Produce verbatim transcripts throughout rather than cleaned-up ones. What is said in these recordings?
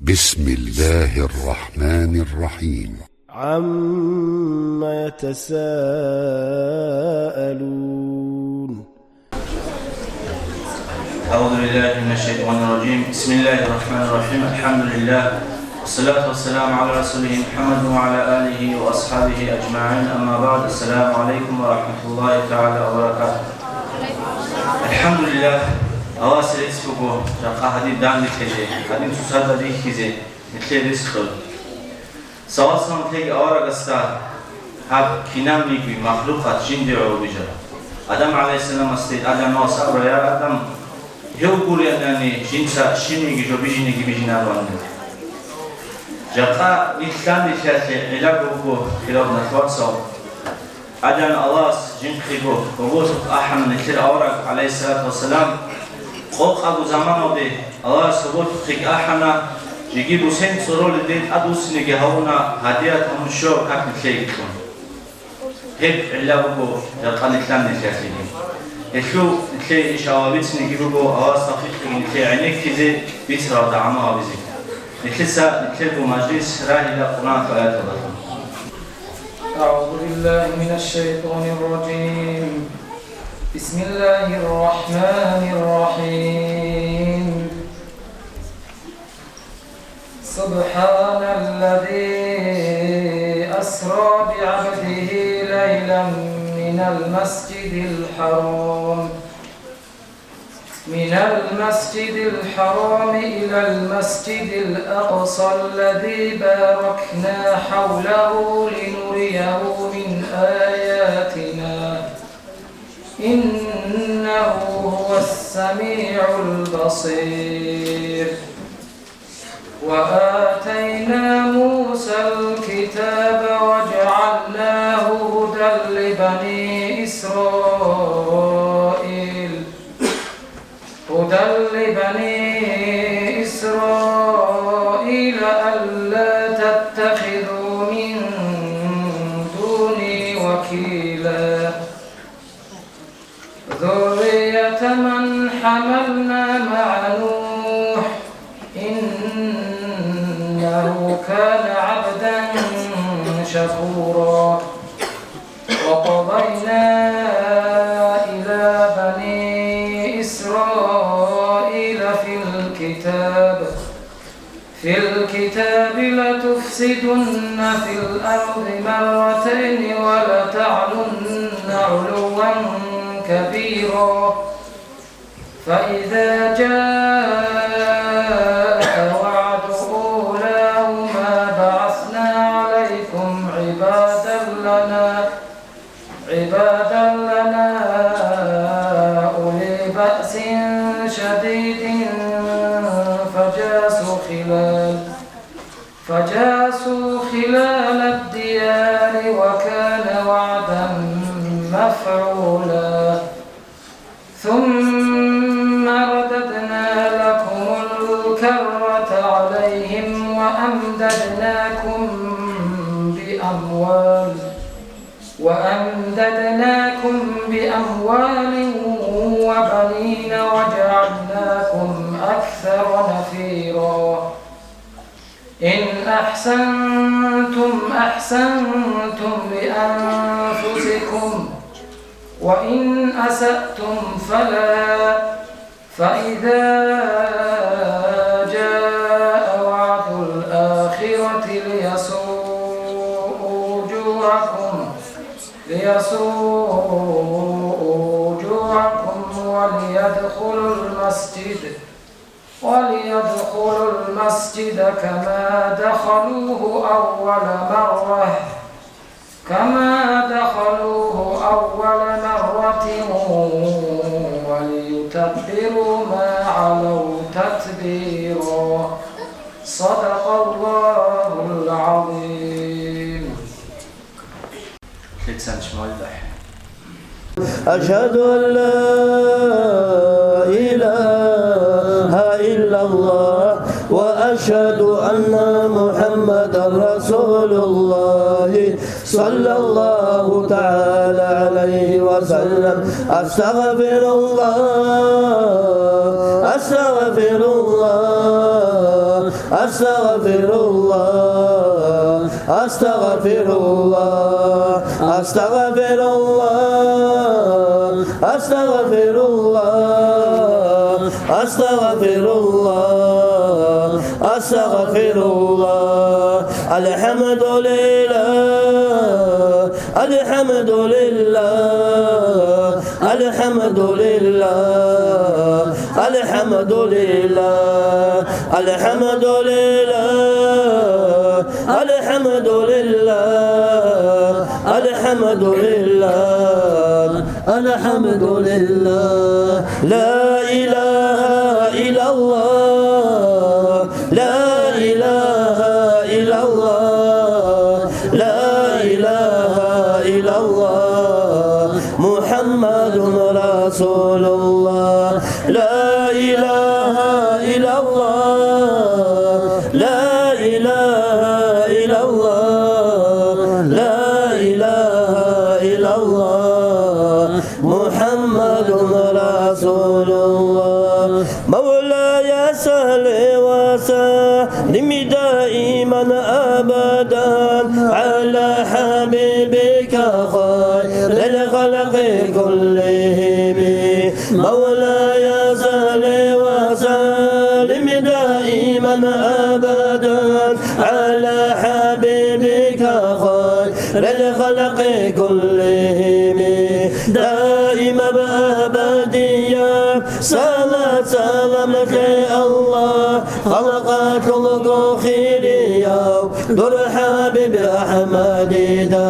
بسم الله الرحمن الرحيم. عم يتساءلون. أعوذ بالله من الشيطان الرجيم. بسم الله الرحمن الرحيم. الحمد لله. والصلاة والسلام على رسوله محمد وعلى آله وأصحابه أجمعين. أما بعد. السلام عليكم ورحمة الله تعالى وبركاته. АлхӀамдулиллагь, Аллагьасе рецц буго, жакъа гьадин данделъезе, гьадин цоцазда рихьизе, нилъее ризкъ кьола. Салат-салам лъеги аварагасда, гьаб кинабниги махлукъат жинде гӀоло бижараб. Адам гӀалайгьиссаламасде Адамас абура: «Я Адам, гьев гуренани, жинца щибниги жо бижинеги бижинарулаан». Жакъа нилъ данделъиялъе гӀилла буго, хириял диналъул вацал. Гьадин Аллагьас жинхъего гьоболлъухъ ахӀана нилъер авараг, гӀалайгьиссалату вассалам. Къокъабго заманалде Аллагьас гьоболлъухъеги ахӀана, жеги бусен цӀоролиде тӀадвуссинеги гьавуна, гьадият гьабун щвараб как нилъееги кьун. Гьеб гӀилла буго жакъа нилъ данделъиялъеги. Гьелъул нилъее, иншаллагь, бицинеги буго, Аллагьас тавфикъ кьеги нилъее гӀенеккизе, бицаралда гӀамал гьабизе. Нилъеца нилъерго мажлис рагьила Къуръаналъул аяталдалъун. أعوذ بالله من الشيطان الرجيم. بسم الله الرحمن الرحيم. سبحان الذي أسرى بعبده ليلا من المسجد الحرام من المسجد الحرام إلى المسجد الأقصى الذي باركنا حوله لنريه من آياتنا، إنه هو السميع البصير. وآتينا موسى الكتاب وجعلناه هدى لبني إسرائيل، هدى لبني إسرائيل ألا تتخذوا من دوني وكيلا. ذرية من حملنا مع نوح، إنه كان عبدا شكورا. وقضينا إلى بني إسرائيل في الكتاب في الكتاب لتفسدن في الأرض مرتين ولتعلن علوا كبيرا. فإذا جاء وعد أولاهما بعثنا عليكم عبادا لنا عبادا لنا أولي بأس شديد فجاسوا خلال، فجاسوا خلال الديار وكان وعدا مفعولا. ثم رددنا لكم الكرة عليهم وأمددناكم بأموال وأمددناكم بأموال وبنين وجعلناكم أكثر نفيرا. إن أحسنتم أحسنتم لأنفسكم، وإن أسأتم فلها، فإذا جاء وعد الآخرة ليسوءوا وجوهكم، ليسوءوا وجوهكم وليدخلوا المسجد، وليدخلوا المسجد كما دخلوه أول مرة، كما دخلوه أول مرة وليتبروا ما علوا تتبيرا. صدق الله العظيم. أشهد أن لا إله إلا الله وأشهد أن محمدا رسول الله صلى الله تعالى عليه وسلم. أستغفر الله، أستغفر الله، أستغفر الله، أستغفر الله، أستغفر الله، أستغفر الله، أستغفر الله، أستغفر الله. الحمد لله، الحمد لله، الحمد لله، الحمد لله، الحمد لله، الحمد لله، الحمد لله، الحمد لله. لا إله إلا الله، لا إله إلا الله، لا إله إلا الله، محمد رسول الله. لا إله إلا الله، لا إله إلا الله، لا إله إلا الله، محمد رسول الله. مولاي صل وسلم دائما أبدا على حبيبك خير الخلق كلهم. مولاي صل وسلم دائما أبدا على حبيبك خير الخلق كلهم. دائما أبديا صلاة سلام لك الله، خلقك لك خيريا، دور حبيب أحمد دا.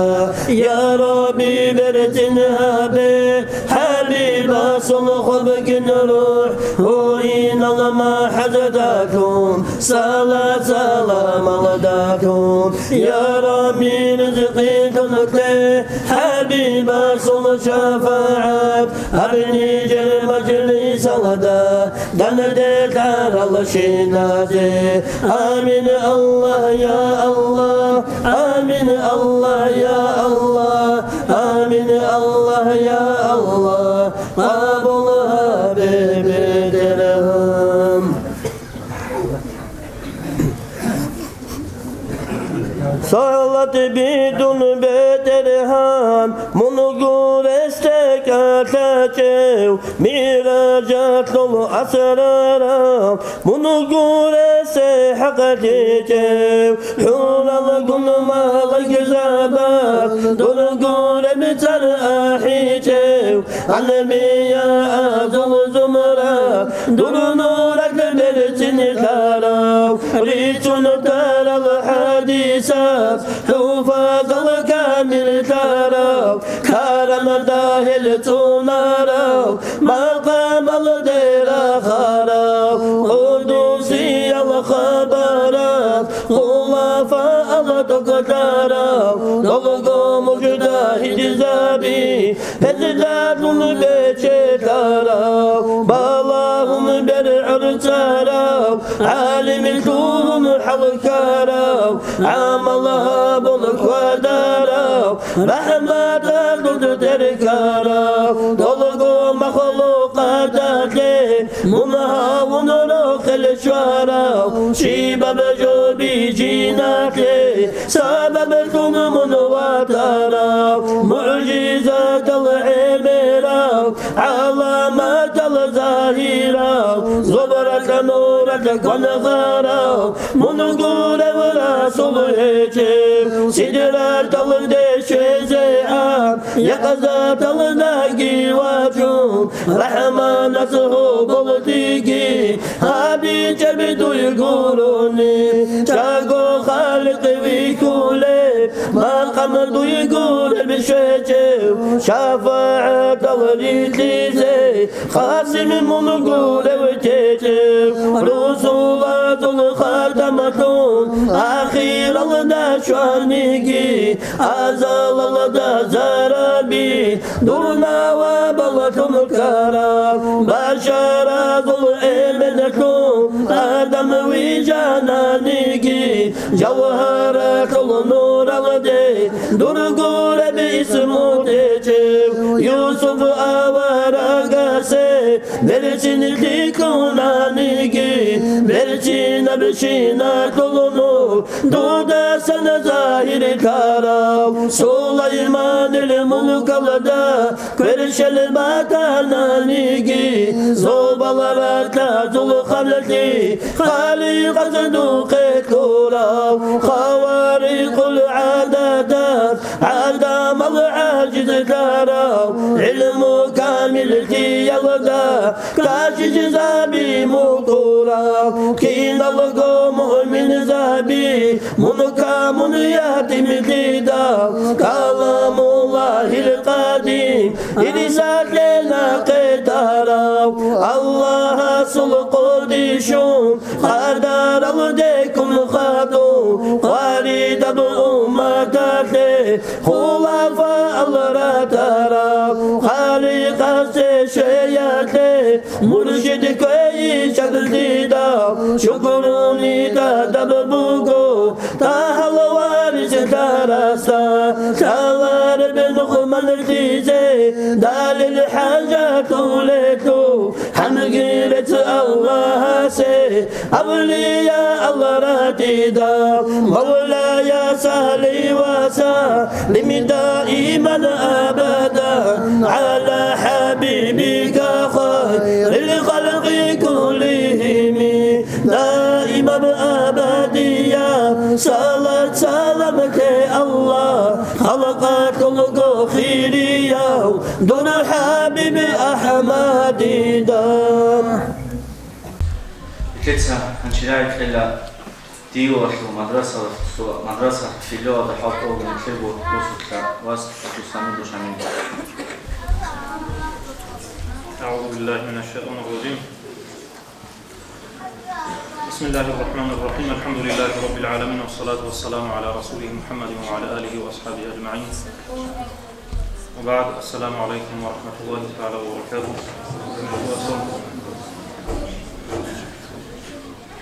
يا ربي برتنها به حبيب صلخ بكن روح، وإن الله ما حزدكم صلاة سلام لداكم. يا ربي رزقي تنكي حبيب صلخ شفاعة، أبني جل مجلس لدى دندت على الشينات. آمين الله يا الله، آمين الله يا الله، آمين الله يا الله، قبلها ببدرهم. Салат бидун бетӀергьан, мун гуресде кӀалъачӀев, миражалъул асрарал, мун гуресе хӀакълъичӀев, хӀуралгун малайкзабаз дур гуреб цӀар ахӀичӀев, анбияазул зумра, дур нуралъ берцин лъарав, рицун тарал хӀадисаз, хӀуфазал камил лъарав, карамда гьел цӀунарав, макъамалде рахарав, къудусиял хабарал, хулафаал тӀокӀлъарав, долго муждагьидзаби, гьезда дун бечелъарав, балагьун бергӀерцарав, гӀалим лъугьун хӀалкарав, гӀамал гьабун квадарав, рахӀматалъул тӀерхьарав, долго махлукъаталъе мун гьавун рохел щварав, щибаб жо бижиналъе сабаблъун мун ватарав, мугӀжизатал гӀемерав, гӀаламатал загьирав, зобралъ нуралъ кванагарав, мун гурев расул гьечӀев, сидраталде щвезегӀан, якъзаталдаги вачун, РахӀманас гьоболлъиги гьабичӀеб дуй гурони, чӀаго халкъ вихьулеб макъам дуй гуреб щвечӀев, шафагӀатал рилълъизе Къасим мун гурев течӀев, русулазул хатамалъун ахиралда щваниги, азалалда зараби дур навабалъун ккарав, башаразул эменлъун Адам вижананиги, жавгьаралъул нуралде дур гуреб исму течӀев, Юсуп аварагасе берцин лъикӀунаниги, берцинаб щин Дулуну дудасан загьирлъарав Сулайманил мулкалда кверщел батананиги, зобал ратӀлъазул ханлъи Халикъас духъе кьурав, хаварикъул гӀадатал гӀадамал гӀажизлъарав, гӀилму камиллъиялда кашишзаби мукъурал, киналго муъминзаби, мун камун ятимлъидал, Каламуллагьил къадим, ирсалъе нахъе тарав, Аллагьасул къудишун, къадаралдеккун хадув, къваридаб умматалъе хулафаал ратарав, Халикъасе шеялъе муршид кквейчӀадлъидал, шукруни тӀадаб буго, дагьал варислъарасда, лъалареб нухманлъизе далил хӀажатулелъул, гьанги рецц Аллагьасе, авлияал ратӀида, Мавлая салли ва саллим даиман абадан гӀала хӀабибика хайрил халкъи куллигьими. Даиман абадияб салат-салам лъе, Аллагь, халкъалъулго хирияв дур хӀабиб АхӀмадида. Нилъеца гьанжеги кьела диювалъул мадрасалъ-, мадраса филиалалда хӀалтӀулгун нилъерго росулъа вас Абдусамидов Шамил. أعوذ بالله من الشيطان الرجيم. بسم الله الرحمن الرحيم. الحمد لله رب العالمين، والصلاة والسلام على رسوله محمد وعلى آله وأصحابه أجمعين. وبعد، السلام عليكم ورحمة الله تعالى وبركاته.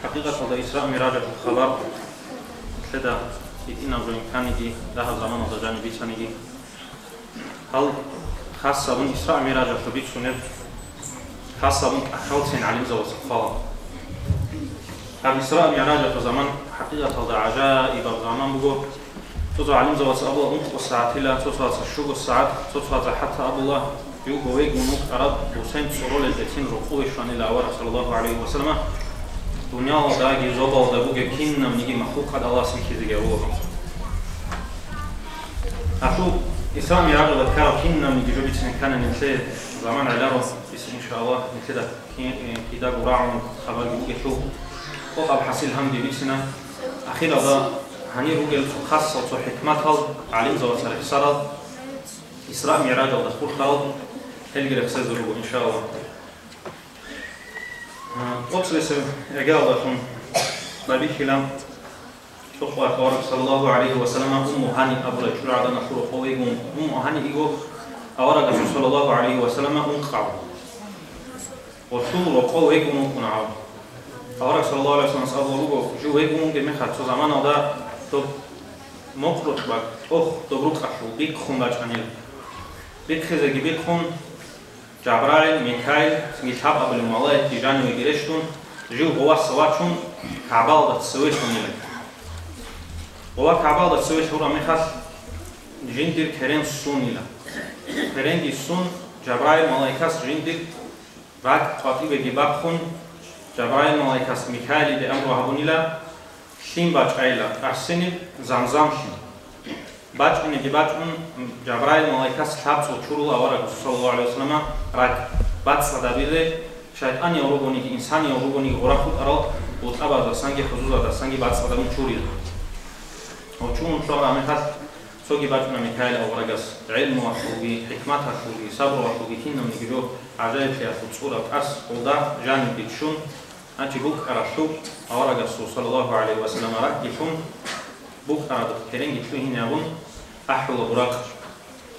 ХӀакъикъаталда Исра МигӀражалъул хабар лъеда гьитӀинаб жо имканиги, дагьаб заманалда жаниб бицаниги. Гьал хасабун Исра МигӀражалъул бицунеб, хасабун тӀахьалцин гӀалимзабаца хъвала. Гьаб Исра МигӀражалъул заман хӀакъикъаталда гӀажаибаб заман буго. Цо-цо гӀалимзабаца абула ункъо сагӀатила, цо-цояца щуго сагӀат, цо-цояца хӀатта абула, живго вегун вукӀараб Гьусейн цӀоролелдецин рокъове щванила авараг, саллаллагьу гӀалайгьи ва саллама, дуниялалдаги зобалда бугеб кинабниги махлукъат Аллагьас бихьизеги абула. Гьалъул Исра МигӀражалда ккараб кинабниги жо бицине ккани нилъее заман гӀеларо, бицин, иншааллагь, нилъеда ки-, э, кидаго рагӀун хабарги бугелъул, къокъаб хӀасил гьанги бицина. Ахиралда гьанир ругел цо хасал, цо хӀикматал, гӀалимзабаца рехсарал, Исра МигӀражалда хурхарал, гьелги рехсезе руго, иншааллагь. А, тӀоцебесеб гӀегеялдалъун байбихьила. Цо къоялъ авараг, саллаллагьу гӀалайгьи ва саллама, Умму Гьани абулеб чӀужугӀаданалъул рокъов вегун, Умму Гьани йиго аварагасул, саллаллагьу гӀалайгьи ва саллама, ункъав. Гъосул рокъов вегун вукӀуна гьав. Авараг, саллаллагьу гӀалайгьи ва саллама, абулеб буго, жив вегун вугеб мехалъ цо заманалда доб мокърукь бакӀ тӀох доб рукъалъул бихъун бачӀанила. Бихъизеги бихъун, Жабраил, Микаил, цинги лъабабилев малаикги жанивеги рещтӀун, жив гъоваса вачун, КагӀбаялда цеве лъунила. Гъова КагӀбаялда цеве лъураб мехалъ, жиндир керен ссунила. Керенги ссун, Жабраил малаикас жиндир ракӀ къватӀибеги бахъун, Жабраил малаикас Микаилиде амру гьабунила, лъим бачӀайила, тӀахьсиниб Замзам лъим. БачӀунеги бачӀун, Жабраил малаикас лъабцӀул чурула авараг, саллаллагьу гӀалайгьи ва саллама, ракӀ бацӀцӀадабизе, шайтӀаниял ругониги, инсаниял ругониги гъорахъутӀарал бутӀабаздасанги хузузаздасанги бацӀцӀадабун чурила. Гьав чурун лъугьараб мехалъ, цоги бачӀуна Микаил аварагас, гӀелмуялъулги, хӀикматалъулги, сабруялъулги кинабниги жо гӀажаиблъиялъул цӀураб тӀас гъолда жаниб биччун, гьанчи букӀаралъуб аварагасул, саллаллагьу гӀалайгьи ва саллама, ракӀги лъун, букӀараб керенги лъугьине абун, ахӀула Буракъ.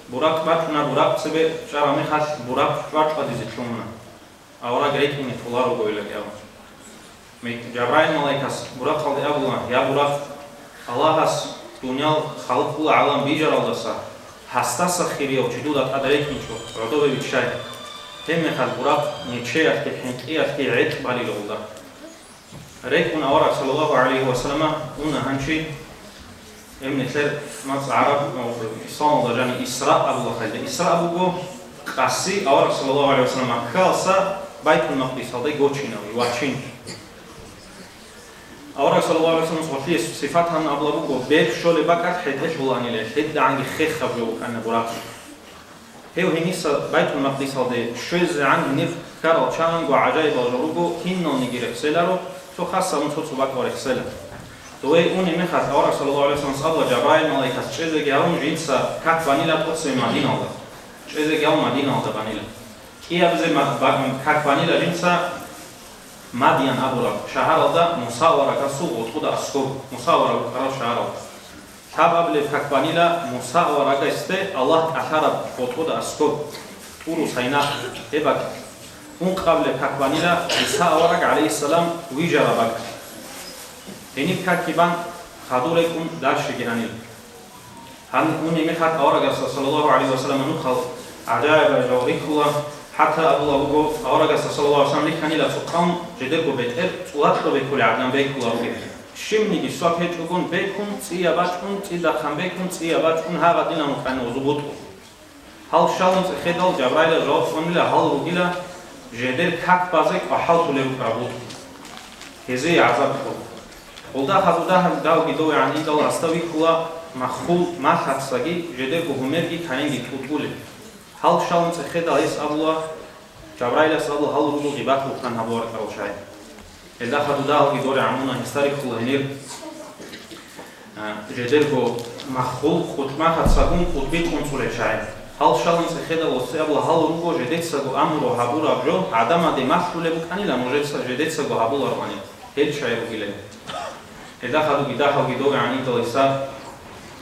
Буракъ бачӀуна, Буракъ цебе чӀараб мехалъ, Буракъ чӀвачӀвадизе лъугьуна. Авараг рекӀине толарого илаги абун. Ме-, Жабраил малаикас Буракъалде абула: «Я Буракъ, Аллагьас дуниял халкъула гӀалам бижаралдаса гьасдаса хирияв чи дуда тӀад рекӀинчӀо, гӀодобе виччай». Гьебмехалъ Буракъ нечеялъги хӀинкъиялъги гӀетӀ балила гъолда. РекӀун авараг саллаллагьу гӀалайгьи ва саллама уна гьанчи, гьеб нилъер мацӀ гӀараб, исламалда жани Исра абула хӀалда. Исра буго къаси авараг саллаллагьу гӀалайгьи ва саллама Маккаялдаса Байтул-Макъдисалде гочинав, вачин. Авараг саллаллагьу гӀалайгьи ва саллама гъорлъие сифат гьабун абула буго, бер щолеб бакӀалъ хӀетӀелъуланила, лъедагӀанги хехаб жо букӀана Буракъ. Гьев гьениса Байтул-Макъдисалде щвезегӀан гьениб ккарал чанго гӀажаибал жо руго, киналниги рехселаро, цо хасабун цо-цо бакӀал рехсела. Дове унеб мехалъ авараг саллаллагьу гӀалайгьи ва саллам абула Жабраил малаикас чӀезеги гьавун жинца как банила тӀоцеве Мадиналда. ЧӀезеги гьав Мадиналда банила. КӀиабизе ма-, ба-, как банила жинца Мадиян абураб шагьаралда Муса аварагасул гъотӀуда аскӀоб, Муса авараг вукӀарал шагьаралда. Лъаб абулеб как банила Муса аварагасде Аллагь кӀалъараб гъотӀуда аскӀоб, ТӀуру Сайна, гьеб бакӀ. Ункъабилеб как банила ГӀиса авараг, гӀалайгьиссалам, вижараб бакӀ. Гьениб какги бан, хадур рекӀун даршиги гьанила. Гьаниб унеб мехалъ аварагасда саллаллагьу гӀалайгьи ва саллама нухал гӀажаибал жо рихьула, хӀатта абула буго, аварагасда саллаллагьу гӀалайгьи ва саллам рихьанила цо къавм жидерго бетӀер цӀулакьа бекулеб гӀадан бекула ругел. Щибниги свак гьечӀогун бекун, цӀияб бачӀун, цӀидахъан бекун, цӀияб бачӀун, гьагъадинан вукӀана гъозу бутӀу. Гьал щалун цӀехедал Жабраила жаваб кьунила гьал ругила жидер как базе кӀвахӀаллъулел рукӀараб бутӀу. Гьезие гӀазаб кьо. Гъолда хадур дагьабги довегӀан индал гьасда вихьула маххул малъацаги жидерго гьумерги кайинги тӀутӀулел. Гьал щалун цӀехедал гьес абула, Жабраилас абула гьал руго гъибат-бугьтан гьабуларкьарал чагӀи. Гьелда хадур дагьабги довегӀан муна гьесда рихьула гьенир, а, жидерго маххул къутӀмахъацагун къутӀби къунцӀулел чагӀи. Гьал щалун цӀехедал гьесие абула гьал руго жидецаго амру гьабураб жо гӀадамаде малъулеб букӀанила нужеца жидецаго гьабулароани. Гьел чагӀи ругилан. Гьелда хадуги дагьабги довегӀан индал гьесда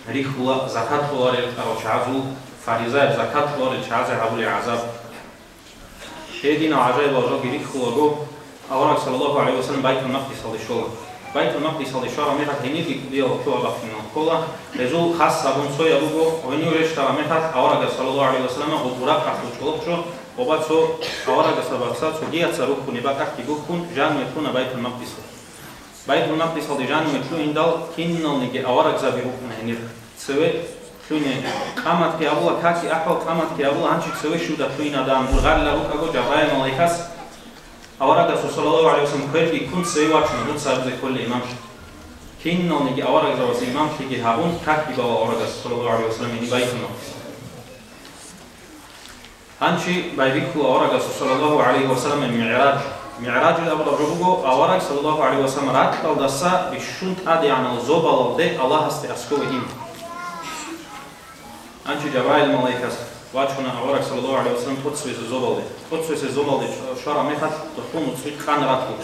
рихьула закат кьоларел рукӀарал чагӀазул, фаризаяб закат кьоларел чагӀазе гьабулеб гӀазаб. Гьединал гӀажаибал жоги рихьулаго, авараг саллаллагьу гӀалайгьи ва саллам Байтул-Макъдисалде щола. Байтул-Макъдисалде щвараб мехалъ гьенибги кӀудиял лъугьа-бахъинал ккола, гьезул хас гьабун цояб буго, гьенив рещтӀараб мехалъ аварагас саллаллагьу гӀалайгьи ва саллама гъутӀураб къахӀлъу чӀолохъчӀо, ва цо аварагасда бакӀ цогияца рухьунеб бакӀалъги буккун, жаниве ккуна Байтул-Макъдисалде. Байтул-Макъдисалде жаниве лъугьиндал киналниги аварагзаби рукӀуна гьенир. Цеве лъугьине къаматги гьабула, какги ахӀвал къаматги гьабула, гьанчи цеве щуда лъугьинадан гъарилаб букӀаго, Жабраил малаикас аварагасул саллаллагьу гӀалайгьи ва саллам кверги ккун цеве вачуна, дуца абизе кколей имамлъи. Киналниги аварагзабазе имамлъиги гьабун, какги бала аварагас саллаллагьу гӀалайгьи ва саллам гьениб Байтул-Макъдисалде. Гьанчи байбихьула аварагасул саллаллагьу гӀалайгьи ва саллам мигӀраж. МигӀражил абураб жо буго, авараг саллаллагьу гӀалайгьи ва саллам ракьалдаса бищун тӀадегӀанал зобалалде Аллагьасде аскӀове ин. Гьанчи Жабраил малаикас вачуна авараг саллаллагьу гӀалайгьи ва саллам тӀоцевесеб зобалде. ТӀоцевесеб зобалде щвараб мехалъ, дохул нуцӀби къан ратула.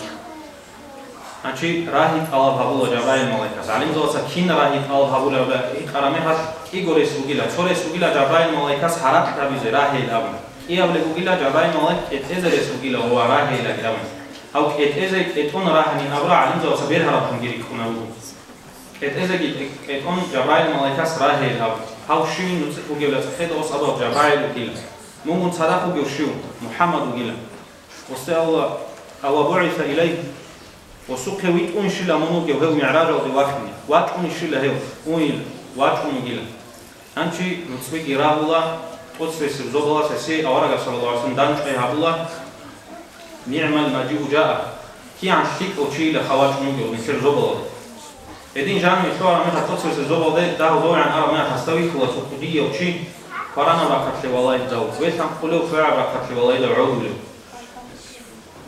Гьанчи рагьи тӀалаб гьабула Жабраил малаикас. ГӀалимзабаца кин рагьи тӀалаб гьабулеб гьикъараб мехалъ, кӀиго рес бугила, цо рес бугила Жабраил малаикас гьаракь гьабизе рагьейил абун. КӀиабилеб бугила Жабраил малаик кӀетӀезе рес бугила ва рагьейилан абун. Гьав кӀетӀезе кӀетӀун рагьани абураб гӀалимзабаца бергьараб хунги рикӀкӀунаб буго. КӀетӀезеги кӀетӀун Жабраил малаикас рагьейил абун. Гьав щивин нуцӀихъ бугебла цӀехеда ос абураб Жабраил вугила. Мунгун цадахъ вугев щив? МухӀаммад вугила. Гъосде абула, «Ава бугӀиса илайгьи», гъосухъе витӀунщила мун вугев гьев мигӀражалде вахине, вачӀунищила гьев, уйила, вачӀун вугила. Гьанчи нуцӀбиги рагьула, тӀоцевесеб зобалалъ гьесие аварагас саллаллагьу гӀалайгьи ва саллам данчӀвай гьабула, «НигӀмал мажиу жаа», кигӀан лъикӀав чийила хавачӀун вугев нилъер зобалалде. Гьедин жаниве лъугьараб мехалъ тӀоцевесеб зобалде дагьав довегӀан араб мехалъ гьасда вихьула цо кӀудияв чи, кваранаб рахъалъе валагьидал, велъан къулев щвегӀаб рахъалъе валагьидал гӀодулев.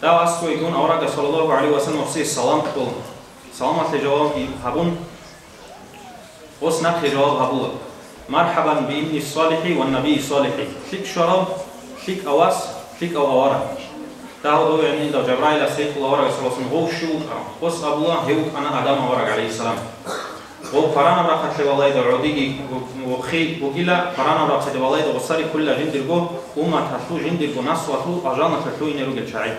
Дагьав аскӀовейгун аварагас саллаллагьу гӀалайгьи ва саллам гьесие салам кьола. Саламалъе жавабги гьабун, гъос нахъе жаваб гьабула: «МархӀабан би ибни салихӀи ва набийи салихӀи». ЛъикӀ щварав, лъикӀав вас, лъикӀав авараг. Дагьав довегӀан индал Жабраилас гьикъула аварагас саллаллагьу гӀалайгьи ва саллам: «Гъов щив вукӀарав?» Гъос абула: «Гьев вукӀана Адам авараг, гӀалайгьиссалам». Гъов кваранаб рахъалъе валагьидал гӀодиги вохи бугила, кваранаб рахъалде валагьидал гъосари кколила жиндирго умматалъул, жиндирго наслуялъул алжаналъе лъугьине ругел чагӀи.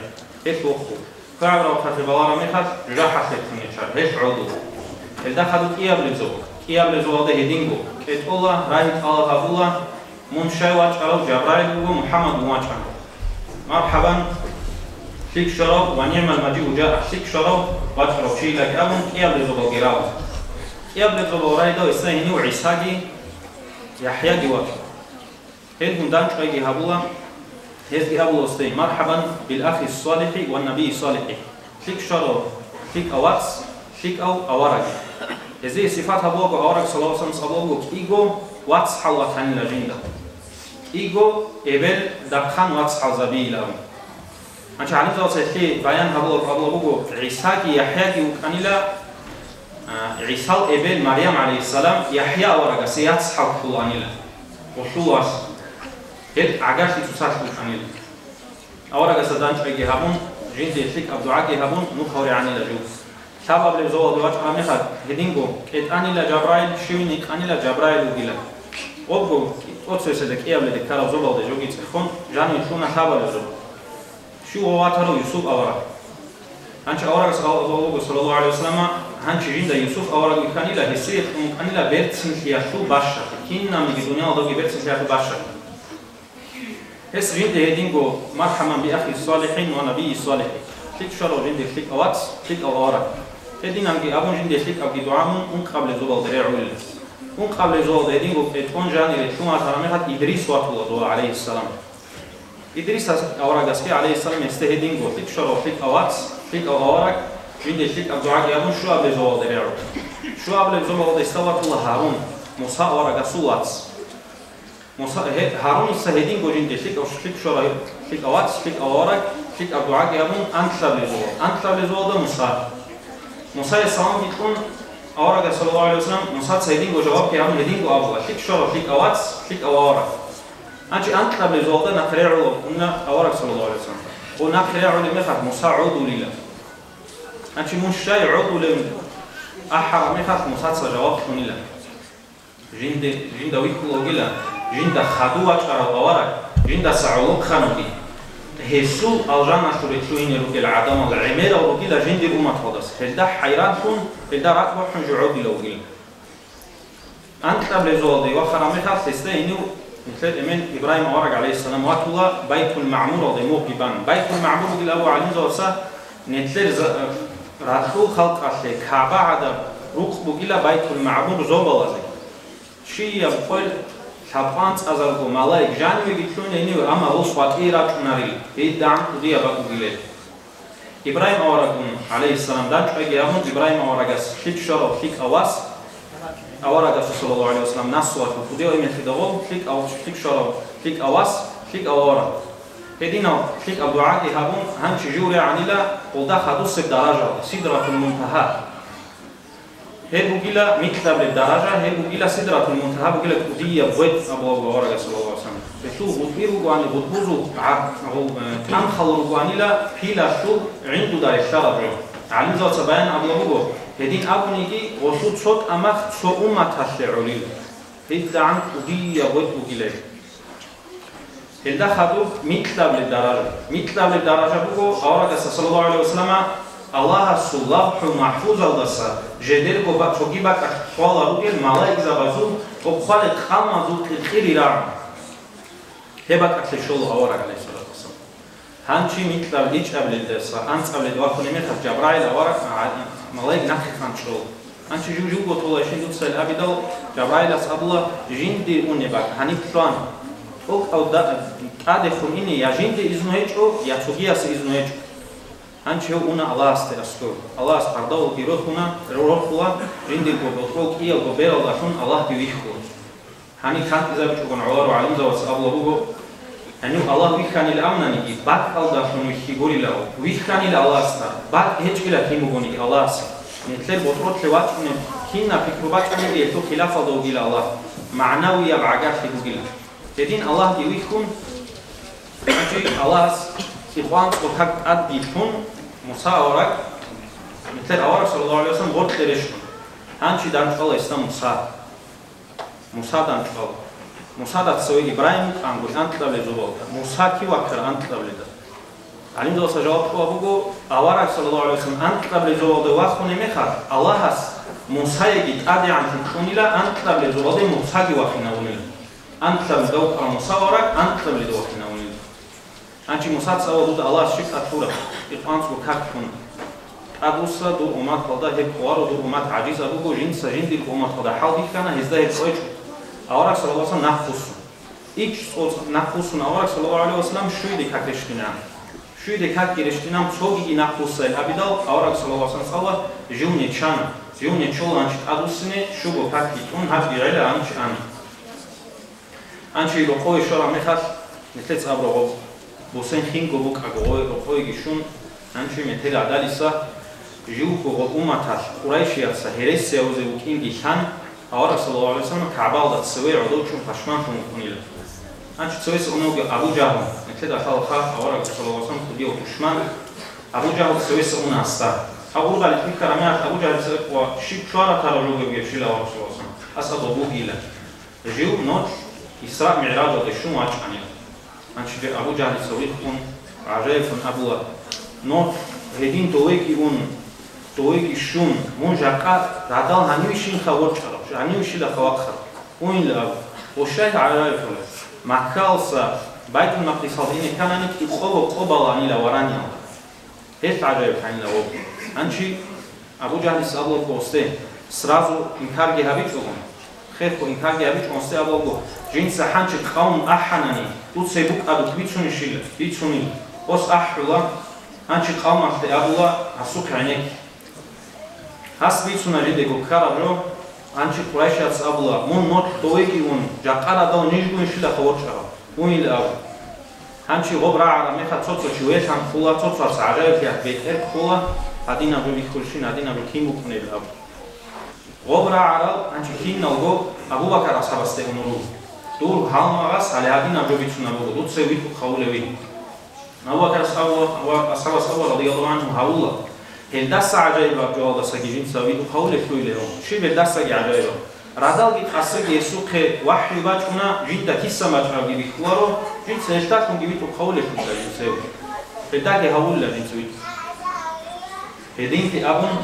Гьелъ воху. КвегӀаб рахъалъе балараб мехалъ, жужахӀалъе ккун гьечӀо, гьелъ гӀодула. Гьелда хадуб кӀиабилеб зобал. КӀиабилеб зобалда гьединго кӀетӀола, рагьи тӀалаб гьабула, мун щай вачӀарав? Жабраил вуго, МухӀаммад вун вачӀана. МархӀабан, ЛъикӀ щварав ва нигӀмал мажиу жаа, лъикӀ щварав вачӀарав чилаги абун, кӀиабилеб зобалги рагӀун. КӀиабилеб зобал рагӀидал гьесда гьенив ГӀисаги ЯхӀяги вачӀун. Гьелгун дандчӀвайги гьабула, гьезги абула гьесде: «Мархабан бил ахи салихӀи ва набии салихӀи», лъикӀ щварав лъикӀав вац, лъикӀав авараг. Гьезие сипат гьабулаго авараг саллаллагьу гӀалайгьи ва саллам абулаго кӀиго вацгӀал ватанила жинда. КӀиго эбел дахъан вацгӀалзабийилан. Гьанчи гӀалимзабаца гьелъие баян гьабулаб абулаб буго, ГӀисаги ЯхӀяги вукӀанила, а, ГӀисал эбел Марям гӀалайгьиссалам ЯхӀя аварагасе яцгӀал кколанила, гъулъул вас. Гьел гӀагарлъи цоцалъ вукӀанила. Аварагасда дандчӀвайги гьабун, жинде лъикӀаб дугӀаги гьабун, нух гьавригӀанила жив. Лъабабилеб зобалде вачӀараб мехалъ, гьединго кӀетӀанила Жабраил, щивин гьикъанила Жабраил вугила. Гъобго тӀоцебесеб кӀиабилеб ккараб зобалде жоги цӀехун, жаниве лъуна лъабабилеб зобал. Щив ватарав? Юсуп авараг. Гьанчи аварагас абулеб буго, саллаллагьу гӀалайгьи ва саллама, гьанчи жинда Юсуп авараг вихьанила, гьесие кьун вукӀанила берцинлъиялъул бащад, кинабниги дуниялалдаги берцинлъиялъул бащад. Гьес жинде гьединго: «Мархаман би ахи салихӀин ва набии салихӀи», лъикӀ щварав жинде лъикӀав вац, лъикӀав авараг. Гьединанги абун жинде лъикӀабги дугӀа мун ункъабилеб зобалде регӀулила. Ункъабилеб зобалда гьединго кӀетӀон жаниве лъун ватараб мехалъ Идрис ватула дова, гӀалайгьиссалам. Идрис аварагасги, гӀалайгьиссалам, гьесде гьединго: лъикӀ щварав лъикӀав вац, лъикӀав авараг, жинде лъикӀаб дугӀаги гьабун, щуабилеб зобалде регӀу. Щуабилеб зобалда гьесда ватула Гьарун, Муса аварагасул вац. Муса, гье-, Гьаруница гьединго жинде лъикӀав, лъикӀ щварав лъикӀав вац, лъикӀав авараг, лъикӀаб дугӀаги гьабун, анкьабилеб зобал, анкьабилеб зобалда Муса. Мусае саламги кьун, аварагас, саллаллагьу гӀалайгьи ва саллам, Мусаца гьединго жавабги гьабун, гьединго абула: лъикӀ щварав лъикӀав вац, лъикӀав авараг. Гьанчи анкьабилеб зобалда нахъе регӀула уна авараг, саллаллагьу гӀалайгьи ва саллам. Гъо нахъе регӀулеб мехалъ Муса гӀодулила. Гьанчи мун щай гӀодулев ахӀараб мехалъ Мусаца жаваб кьунила. Жинде, жинда вихьула вугила, жинда хадув вачӀарав авараг, жиндаса гӀолохъанавги. Гьесул алжаналъуре лъугьине ругел гӀадамал гӀемерал ругила жиндир умматалдаса. Гьелда хӀайранлъун, гьелда ракӀ бахъун жо гӀодила вугила. Анкьабилеб зобалде вахараб мехалъ гьесда гьенив нилъер эмен Ибрагьим авараг, гӀалайгьиссалам, ватула Байтул-МагӀмуралде мугъги бан. Байтул-МагӀмур бугила абу гӀалимзабаца, нилъер за-, ракьул халкъалъе КагӀба гӀадаб рукъ бугила Байтул-МагӀмур зобалазе. Щияб къоялъ лъабкъоялда анцӀазарго малаик жанивеги лъун гьенив, амма гъос ватӀие рачӀунарил, гьедигӀан кӀудияб бакӀ бугилел. Ибрагьим аварагун, гӀалайгьиссалам, дандчӀвайги гьабун, Ибрагьим аварагас лъикӀ щварав лъикӀав вас, аварагасул, саллаллагьу гӀалайгьи ва саллам, наслуялъул кӀудияв эмен лъидагъов лъикӀав, лъикӀ щварав лъикӀав вас, лъикӀав авараг. Гьединал лъикӀаб дугӀаги гьабун, гьанчи жив регӀанила гъолда хадусеб даражаялде, Сидратул-Мунтагьа. Гьеб бугила микьабилеб даража, гьеб бугила Сидратул-Мунтагьа, бугила кӀудияб гъветӀ абулеб аварагас, саллаллагьу гӀалайгьи ва саллам. Гьелъул гъутӀи ругоани, гъутӀбузул гӀад-, гъу-, э, тӀамхал ругоанила пилалъул гӀиндуда релълъараб жо. ГӀалимзабаца баян абулеб буго, гьедин абуниги, гъолъул цо тӀамах цо умматалъе гӀолила. ГьедигӀан кӀудияб гъветӀ бугила гьеб. Гьелда хадуб микьабилеб даража. Микьабилеб даража буго, аварагасда, саллаллагьу гӀалайгьи ва саллама, Аллагьасул ЛавхӀул МахӀфузалдаса жидерго ба-, цоги бакӀалъ хъвала ругел малаикзабазул хъвалел къалмазул кьиркьири рагӀун. Гьеб бакӀалъе щола авараг, гӀалайгьиссалату вассалам. Гьанчи микьаб-, ичӀабилелдаса анцӀабилелде вахунеб мехалъ Жабраил авараг, а, малаик нахъе хъанчӀо. Гьанчи жив-живго толайщин дуца ил абидал, Жабраилас абула: «Жинде унеб бакӀ, гьаниб лъугьан. ТӀокӀав да-, тӀадехун ине я жинде изну гьечӀо, я цогиясе изну гьечӀо». Гьанчи гьев уна Аллагьасде аскӀов. Аллагьас пардавулги рохуна, рорхула, жиндирго бокьол кӀиялго бералдалъун Аллагьги вихьула. Гьаниб кантӀизабичӀогун гӀоларо гӀалимзабаца абула буго, гьанив Аллагь вихьанил амунаниги, бакӀалдалъун вихьи гуриларо, вихьанил Аллагьасда, бакӀ гьечӀила кин бугониги Аллагьасе. Нилъер ботӀролъе вачӀунеб кинаб пикру бачӀаниги гьелъул хилафалда вугила Аллагь, магӀнавияб гӀагарлъи бугила. Гьедин Аллагьги вихьун, гьанчи Аллагьас цӀикъван цӀотак тӀадги лъун, Муса авараг, нилъер авараг, саллаллагьу гӀалайгьи ва саллам, гъоркье рещтӀун. Гьанчи дандчӀвала гьесда Муса. Муса дандчӀвала. Мусада цеве Ибрагьим вукӀанго анкьабилеб зобалда. Муса кив ваккара анкьабилелда? ГӀалимзабаца жаваб кьула буго, авараг, саллаллагьу гӀалайгьи ва саллам, анкьабилеб зобалде вахунеб мехалъ, Аллагьас Мусаеги тӀадегӀанлъи кьунила, анкьабилеб зобалде Мусаги вахинавунила. Анкьабилелда вукӀарав Муса авараг анкьабилелда вахинавунила. Гьанчи Мусаца абула, дуда Аллагьас щиб тӀад лъура, къванцӀго как ккун. ТӀадвуссула дур умматалда, гьеб къвару дур уммат гӀажизаб буго, жинца жиндир умматалда хӀалбихьана, гьезда гьеб кьечӀо. Авараг саллаллагьу гӀалайгьи ва саллам нахъвуссун. Ич цо нахъвуссун авараг саллаллагьу гӀалайгьи ва саллам щуйде как рещтӀинан. Щуйде какги рещтӀинан, цогиги нахъвуссайин абидал, авараг саллаллагьу гӀалайгьи ва саллам цӀала жив нечана, жив нечола гьанчи тӀадвуссине, щуго какги тӀун, гьабги гӀела гьанчи ана. Гьанчи рокъове щвараб мехалъ, нилъеца абураб гъоб бусен хинго букӀаго гъой рокъовеги щун, гьанчи метер гӀадалиса, живго гъоб умматалъ Къурайшияца гьересиязе вукӀинги лъан, авараг саллаллагьу гӀалайгьи ва саллам КагӀбаялда цеве гӀодов чӀун пашманлъун вукӀунила. Гьанчи цевеса уневги Абу Жагьл, нилъеда лъалаха авараг саллаллагьу гӀалайгьи ва саллам кӀудияв душман, Абу Жагьл цевеса уна гьасда. Гьаб ургъалихъ бихьараб мехалъ Абу Жагьлица гьикъула, щиб чваратараб жо гьеб щила авараг саллаллагьу гӀалайгьи ва саллам? Ас абула бугила. Жив нолъ Исра-МигӀражалде щун вачӀанила. Гьанчи Абу Жагьлица виххун, гӀажаиблъун абула: «Нолъ гьедин довеги ун, довеги щун, мун жакъа радал гьанивщинха ворчӀарав, гьанивщилаха вахъарав? Унила абу». Ва щай гӀажаиблъула, Маккаялдаса Байтул-Макъдисалде ине кканани кӀикъого къо баланила вараниялда. Гьелъ гӀажаиблъанила гъоб. Гьанчи Абу Жагьлица абула гъосде, сразу инкарги гьабичӀого, хехго инкарги гьабичӀого, гъосде абула: «Жинца гьанчи къавм ахӀанани, дуца гьеб букӀадухъ бицунищила, бицунила». Гъос ахӀула, гьанчи къавмалъе абула: «Гьасухъе гӀенекке». Гьас бицуна жидего ккараб жо. Гьанчи Къурайшияца абула: «Мун нолъ довеги ун, жакъа радал ниж гуйнщилаха ворчӀарав? Унила абу». Гьанчи гъоб рагӀараб мехалъ цо-цо чи велъан ккола, цо-цояс гӀажаиблъиялъ бетӀер ккола, гьадинаб жо бихьулщин, гьадинаб жо кин букӀунеб абу. Гъоб рагӀарал гьанчи киналго Абу Бакар асхӀабасде унел руго. Дур гьалмагъас гьале гьадинаб жо бицунеб буго, дуца витӀухъ гьавулев вин. Абу Бакар асхӀаб-, ва асхӀабас абула, радияллагьу гӀангьу, гьавула. Гьелдаса гӀажаибаб жоялдасаги жинца витӀухъ гьавулелъуйилан. Щиб гьелдасаги гӀажаибаб? Радалги къасиги гьесухъе вахӀю бачӀуна, жинда киса бачӀарабги бихьуларо, жинца гьелдалъунги витӀухъ гьавулелъулха жинцев. Гьелдаги гьавулила жинца витӀухъ. Гьединлъи абун,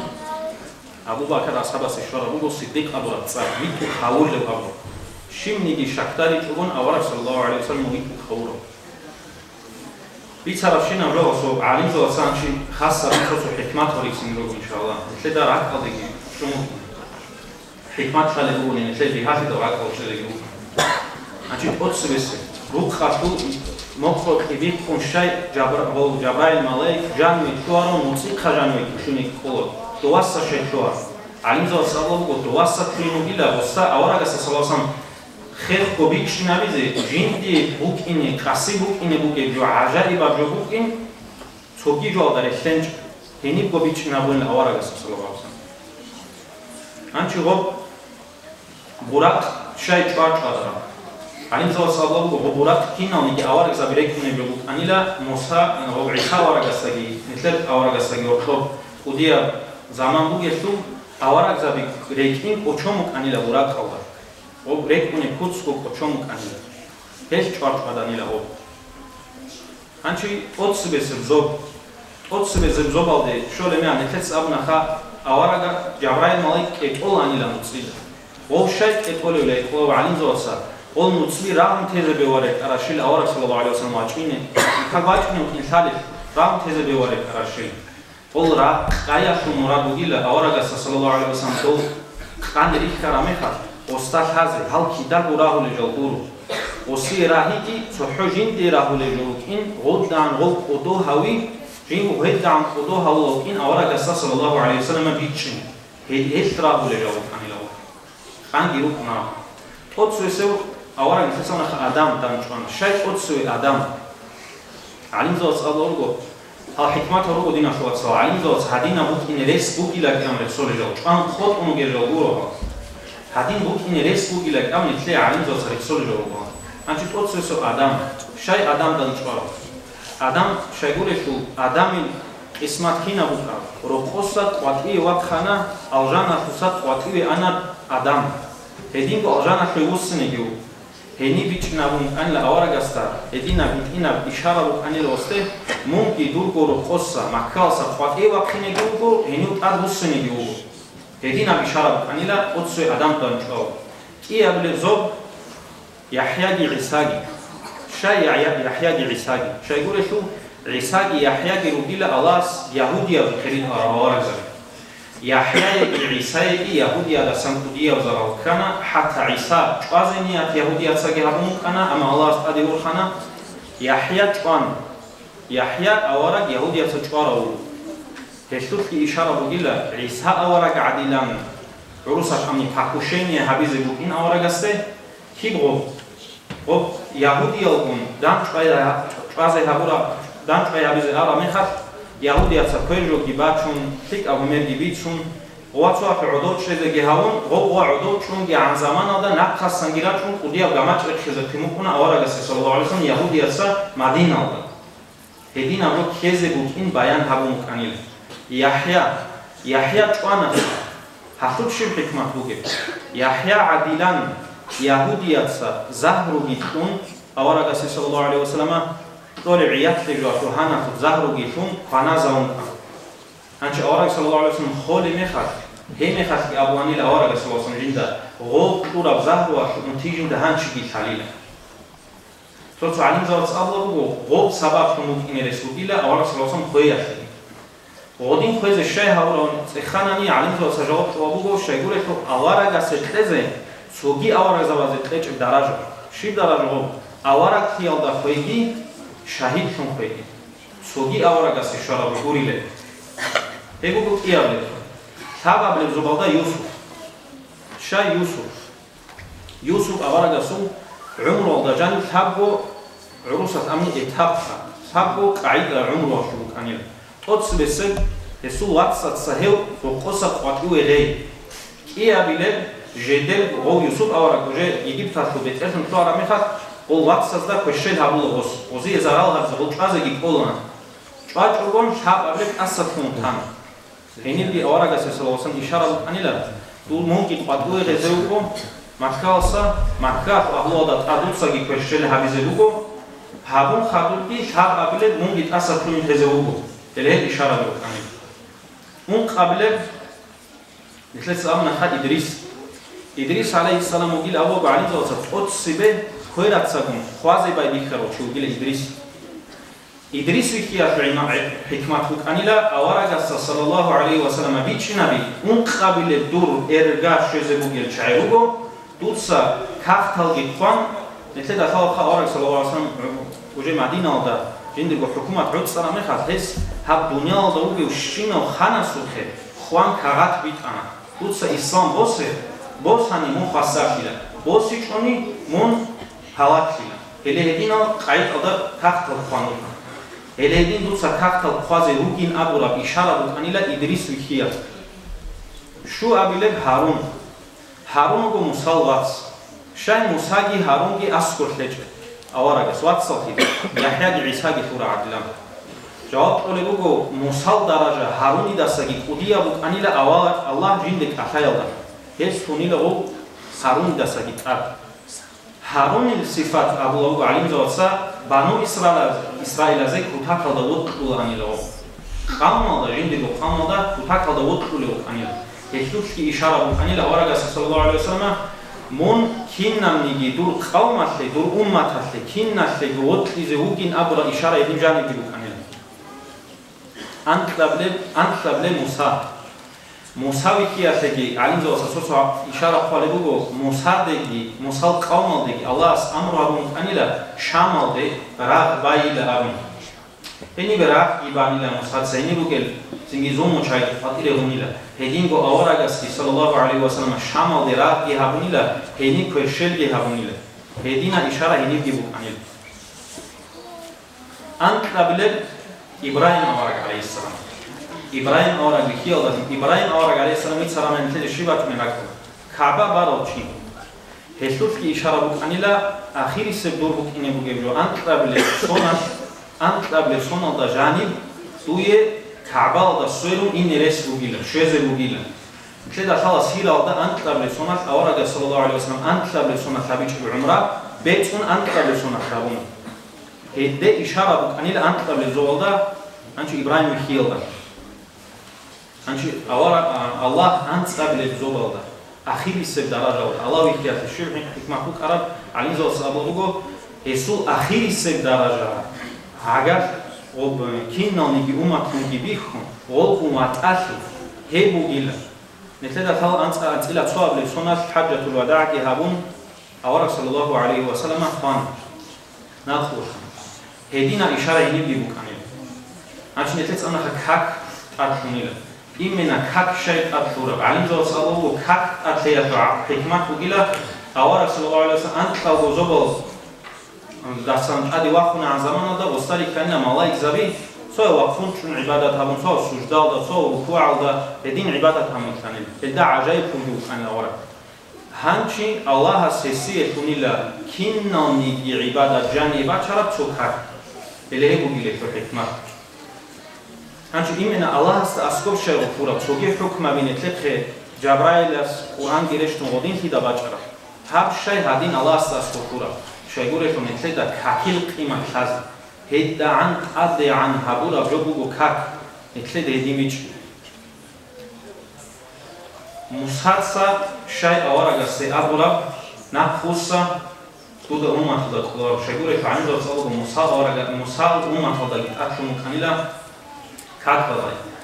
Абу Бакар асхӀабасе щвараб буго Сиддикъ абураб цӀар, витӀухъ гьавулев абун. Щибниги щакдаричӀого авараг саллаллагьу гӀалайгьи ва саллам витӀухъ гьавурав. Бицарабщинаб жо, гьале гӀалимзабаца гьанчи хасаб цо-цо хӀикмат гьоркьине руго, иншаллагь. Нилъеда ракӀалдеги чӀун хӀикмат лъалеб бугони, нилъер жигьаллъидал ракӀал чӀезеги буго. Гьанчи тӀоцебесеб рукъалъул мокъокье бихъун щай Жабра-, гьав Жабраил малаик жаниве лъугьарав нуцӀихъа жаниве лъугьине ккола, доваса щай лъугьар. ГӀалимзабаца абула буго, доваса лъугьин вугила, гъосда аварагасда саллаллагьу гӀалайгьи ва саллам хехго бичӀчӀинабизе, жиндие букӀине, къаси букӀине бугеб жо, гӀажаибаб жо букӀин, цоги жоялда релълъенчӀ, гьенибго бичӀчӀинабунин аварагасда саллаллагьу гӀалайгьи ва саллам. Гьанчи гъоб Буракъ щай чӀвачӀвараб? ГӀалимзабаца абула буго, гъоб Буракъ киналниги аварагзаби рекӀунеб жо букӀанила, Муса, гъоб ГӀиса аварагасдаги, нилъер аварагасдаги гьоркьоб кӀудияб заман бугелъул, аварагзаби рекӀин кӀочон букӀанила Буракъалда. Гъоб рекӀунеб куцго кӀочон букӀанила. Гьелъ чӀвачӀваданила гъоб. Гьанчи тӀоцебесеб зоб. ТӀоцебесеб зобалде щолеб мехалъ нилъеца абунаха, аварагас Жабраил малаик кӀетӀолаанила нуцӀила. Гъов щай кӀетӀолевилан абула гӀалимзабаца, гъол нуцӀби рагъун тезе бегьулареб тӀарабщинаб авараг саллаллагьу гӀалайгьи ва саллам вачӀине, как вачӀине вукӀин лъалеб, рагъун тезе бегьулареб тӀарабщинаб. Гъол ракъаялъул мурад бугила аварагасда саллаллагьу гӀалайгьи ва саллам дов къан рихьараб мехалъ, гъосда лъазе, гьал кидаго рагьулел жал гуро. Гъосие рагьиги, цохӀо жиндие рагьулел жо рукӀин, гъодагӀан гъов кӀодо гьави, жинго гьедагӀан кӀодо гьавулев вукӀин аварагасда саллаллагьу гӀалайгьи ва саллам бичӀчӀин, гьел, гьелъ рагьулел жал рукӀанила гъов. Къанги рукӀуна. ТӀоцевесев авараг нилъеца абунаха Адам данчӀвана. Щай тӀоцеве Адам? ГӀалимзабаца абула руго, гьал хӀикматал руго, диналъул вацал, гӀалимзабаца гьадинаб букӀине рес бугила кӀам рехсолел жал, чӀван хутӀун ругел жал гуро гьал. Гьадин букӀине рес бугила кӀам нилъее гӀалимзабаца рехсолел жал руго гьал. Гьанчи тӀоцевесев Адам. Щай Адам данчӀварав? Адам щайгурелъул, Адамил къисмат кинаб букӀараб? Рокъоса къватӀиве вахъана, алжаналъуса къватӀиве ана Адам. Гьединго алжаналъуве вуссинеги вуго. Гьениб бичӀчӀинабун букӀанила аварагасда, гьединаб гьитӀинаб ишара букӀанила гъосде, мунги дурго рокъоса, Маккаялдаса къватӀиве вахъинеги вуго, гьенив тӀад вуссинеги вуго. Гьединаб ишара букӀанила тӀоцеве Адам данчӀвав. КӀиабилеб зоб. ЯхӀяги ГӀисаги. Щай ЯхӀя-, ЯхӀяги ГӀисаги? Щайгурелъул, ГӀисаги ЯхӀяги ругила Аллагьас ягьудиязухъе ритӀарал аварагзаби. ЯхӀяеги ГӀисаеги ягьудиядасан кӀудияб зарал ккана, хӀатта ГӀиса чӀвазе ният ягьудияцаги гьабун букӀана, амма Аллагьас тӀаде вурхана, ЯхӀя чӀван. ЯхӀя авараг ягьудияца чӀварав вуго. Гьелъулъги ишара бугила, ГӀиса авараг гӀадилан гӀурусалъ амни покушение гьабизе букӀин аварагасде. Киб гъоб? Гъоб ягьудиялгун дандчӀвай-, чӀвазе гьабура-, дандчӀвай гьабизе араб мехалъ, ягьудияца квер жоги бачун, лъикӀаб гьумерги бицун, гъова цо гӀодов чӀезеги гьавун, гъов гъова гӀодов чӀунгигӀан заманалда нахъасанги рачӀун кӀудияб гамачӀ рехизе тун букӀуна аварагасе, саллаллагьу гӀалайгьи вассалам, ягьудияца Мадиналда. Гьединаб жо ккезе букӀин баян гьабун букӀанила. ЯхӀя, ЯхӀя чӀвана. Гьалъуб щиб хӀикмат бугеб? ЯхӀя гӀадилан ягьудияца загьруги лъун, аварагасе, саллаллагьу гӀалайгьи вассалама, кьолеб гӀиялъе жо лъугьаналъуб загьруги лъун кваназавун кӀан. Гьанчи авараг, саллаллагьу гӀалайгьи вассалам, холеб мехалъ, гьеб мехалъги абуанила аварагасе, саллаллагьу гӀалайгьи вассалам, жинда гъов кьураб загьруялъ унти жинда гьанчиги лъалила. Цо-цо гӀалимзабаца абула буго, гъоб сабаблъун букӀине рес бугила авараг саллаллагьу гӀалайгьи вассалам хвеялъе. Гъодин хвезе щай гьавурав цӀеханани, гӀалимзабаца жаваб кьула буго, щайгурелъул аварагасе кьезе цоги аварагзабазе кьечӀеб даража. Щиб даража гъоб? Авараглъиялда хвейги, шагьидлъун хвейги. Цоги аварагасе щвараб гурилеб. Гьеб буго кӀиабилеб. Лъабабилеб зобалда Юсуп. Щай Юсуп? Юсуп аварагасул гӀумруялда жаниб лъабго гӀурусалъ амни этапха, лъабго къагӀида гӀумруялъул букӀанила. ТӀоцебесеб гьесул вацаца гьев рокъоса къватӀиве гъей. КӀиабилеб жидер гъов Юсуп авараг уже Египталъул бетӀерлъун лъугьараб мехалъ, гъол вацазда кверщел гьабула гъос, гъозие зарал гьабизе гъол чӀвазеги кӀолаан. ЧӀвачӀогон лъабабилеб тӀасалъугьун тана. Гьенибги аварагасе, саллаллагьу гӀалайгьи вассалам, ишара букӀанила, дул мунги къватӀиве гъезе вуго, Маккаялъа, Маккаялъул агьлуялда тӀад дуцаги кверщел гьабизе буго, гьабун хадубги лъабабилеб мунги тӀаса лъугьин гъезе вуго, гьеле гьеб ишара букӀанила. Ункъабилеб, нилъеца абуна ха Идрис. Идрис гӀалайгьиссалам вугил абуго гӀалимзабаца тӀоцебе кверацагун хвазе байбихьарав чи вугила Идрис. Идрис вихьиялъул гӀилма-, хӀикмат букӀанила аварагасда, саллаллагьу гӀалайгьи вассалам, бичӀчӀинаби, ункъабилеб дур эрга щвезе бугел чагӀи руго, дуца кагъталги хъван, нилъеда лъалаха авараг, саллаллагьу гӀалайгьи вассалам, уже Мадиналда жиндирго хӀукумат гӀуцӀараб мехалъ, гьес гьаб дуниялалда вугев щинав ханасухъе хъван кагъат битӀана: «Дуца ислам босе, босани мун хвасарлъила, босичӀони мун гьалаклъила». Гьеле гьединал къагӀидалда кагътал хъван вукӀана. Гьеле гьедин дуца кагътал хъвазе ругин абураб ишара букӀанила Идрис вихьиялъ. Щуабилеб Гьарун. Гьарун вуго Мусал вац. Щай Мусаги Гьарунги аскӀор лъечӀеб аварагас вацаллъи, ЯхӀяги ГӀисаги лъура гӀадилан? Жаваб кьолеб буго, Мусал даража Гьарунидасаги кӀудияб букӀанила авараг Аллагь жинде кӀалъаялда. Гьес лъунила гъов Гьарунидасаги тӀад. Гьарунил сифат абула буго гӀалимзабаца бану Исраил-, Исраилазе кутакалда вокьулаанила гъов. Къавмалда, жиндирго къавмалда кутакалда вокьулев вукӀанила. Гьелъулъги ишара букӀанила аварагасда, саллаллагьу гӀалайгьи вассалам, мун кинабниги дур къавмалъе, дур умматалъе, киналъеги вокьизе вугин абураб ишара гьедин жанибги букӀанила. Анкьабилеб, анкьабилеб Муса. Муса вихьиялъеги гӀалимзабаца цо-цо ишара хъвалеб буго, Мусадеги, Мусал къавмалдеги Аллагьас амру гьабун букӀанила Шамалде рагъ байила абун. Гьениб рагъги банила Мусаца, гьениб бугел цинги зулмучагӀи къватӀире гьунила. Гьединго аварагасги, саллаллагьу гӀалайгьи вассалам, Шамалде рагъги гьабунила, гьениб кверщелги гьабунила. Гьедина ишара гьенибги букӀанила. Анкьабилеб Ибрагьим авараг гӀалайгьиссалам. Ибрагьим авараг вихьиялдалъун, Ибрагьим авараг гӀалайгьиссалам вицараб мехалъ щиб бачӀунеб бакӀ? КагӀба барав чи. Гьелъулъги ишара букӀанила, ахирисеб дур букӀине бугеб жо анкьабилеб соналъ, анкьабилеб соналда жаниб дуе КагӀбалда сверун ине рес бугила, щвезе бугила. Нилъеда лъала сиралда анкьабилеб соналъ аварагас, саллаллагьу гӀалайгьи вассалам, анкьабилеб соналъ гьабичӀеб гӀумра, бецӀун анкьабилеб соналъ гьабуна. Гьелде ишара букӀанила анкьабилеб зобалда, гьанчо Ибрагьим вихьиялда. Гьанчи авара-, а, Аллагь анцӀабилеб зобалда, ахирисеб даражалда, Аллагь вихьиялъе щиб хӀикмат букӀараб гӀалимзабаца абулеб буго, Гьесул ахирисеб даража, гӀагар гъоб-, киналниги умматлъунги бихьун, гъолгъун ватӀалъи, гьеб бугила. Нилъеда лъала анцӀа-, анцӀила цо абулеб соналъ хӀаджатул вадагӀги гьабун, авараг саллаллагьу гӀалайгьи ва саллама хвана. Нахъ вуссун. Гьедина ишара гьенибги букӀанила. Гьанчи нилъеца амма как тӀад лъунила. Именно как щай тӀад лъураб? ГӀалимзабаца абуго, как тӀад лъеялъул хӀикмат бугила, авараг саллаллагьу гӀалайгьи ва саллам анкьалго зобал дасан тӀаде вахунагӀан заманалда гъосда рихьанила малаикзаби, цо вахъун чӀун гӀибадат гьабун, цо суждалда, цо рукугӀалда гьедин гӀибадат гьабун лъанила. Гьелда гӀажаиблъунги вукӀанила авараг. Гьанчи Аллагьас гьесие лъунила киналниги гӀибадат жаниб бачараб цо как. Гьеле гьеб бугила гьелъул хӀикмат. Гьанчи именно Аллагьасда аскӀоб щай гъулъураб, цоги хӀукмаби нилъехъе Жабраилас Къуръанги рещтӀун гъодинлъидал бачӀараб. Гьаб щай гьадин Аллагьасда аскӀоб лъураб, щайгурелъул нилъеда какил къимат лъазе. ГьедигӀан тӀадегӀан гьабураб жо буго как, нилъеда гьедин бичӀчӀи. Мусаца щай аварагасде абураб, нахъ вусса, дуда умматалда кколаро. Щайгурелъул гӀалимзабаца абуго, Муса аварага-, Мусал умматалдаги тӀад лъун вукӀанила какал,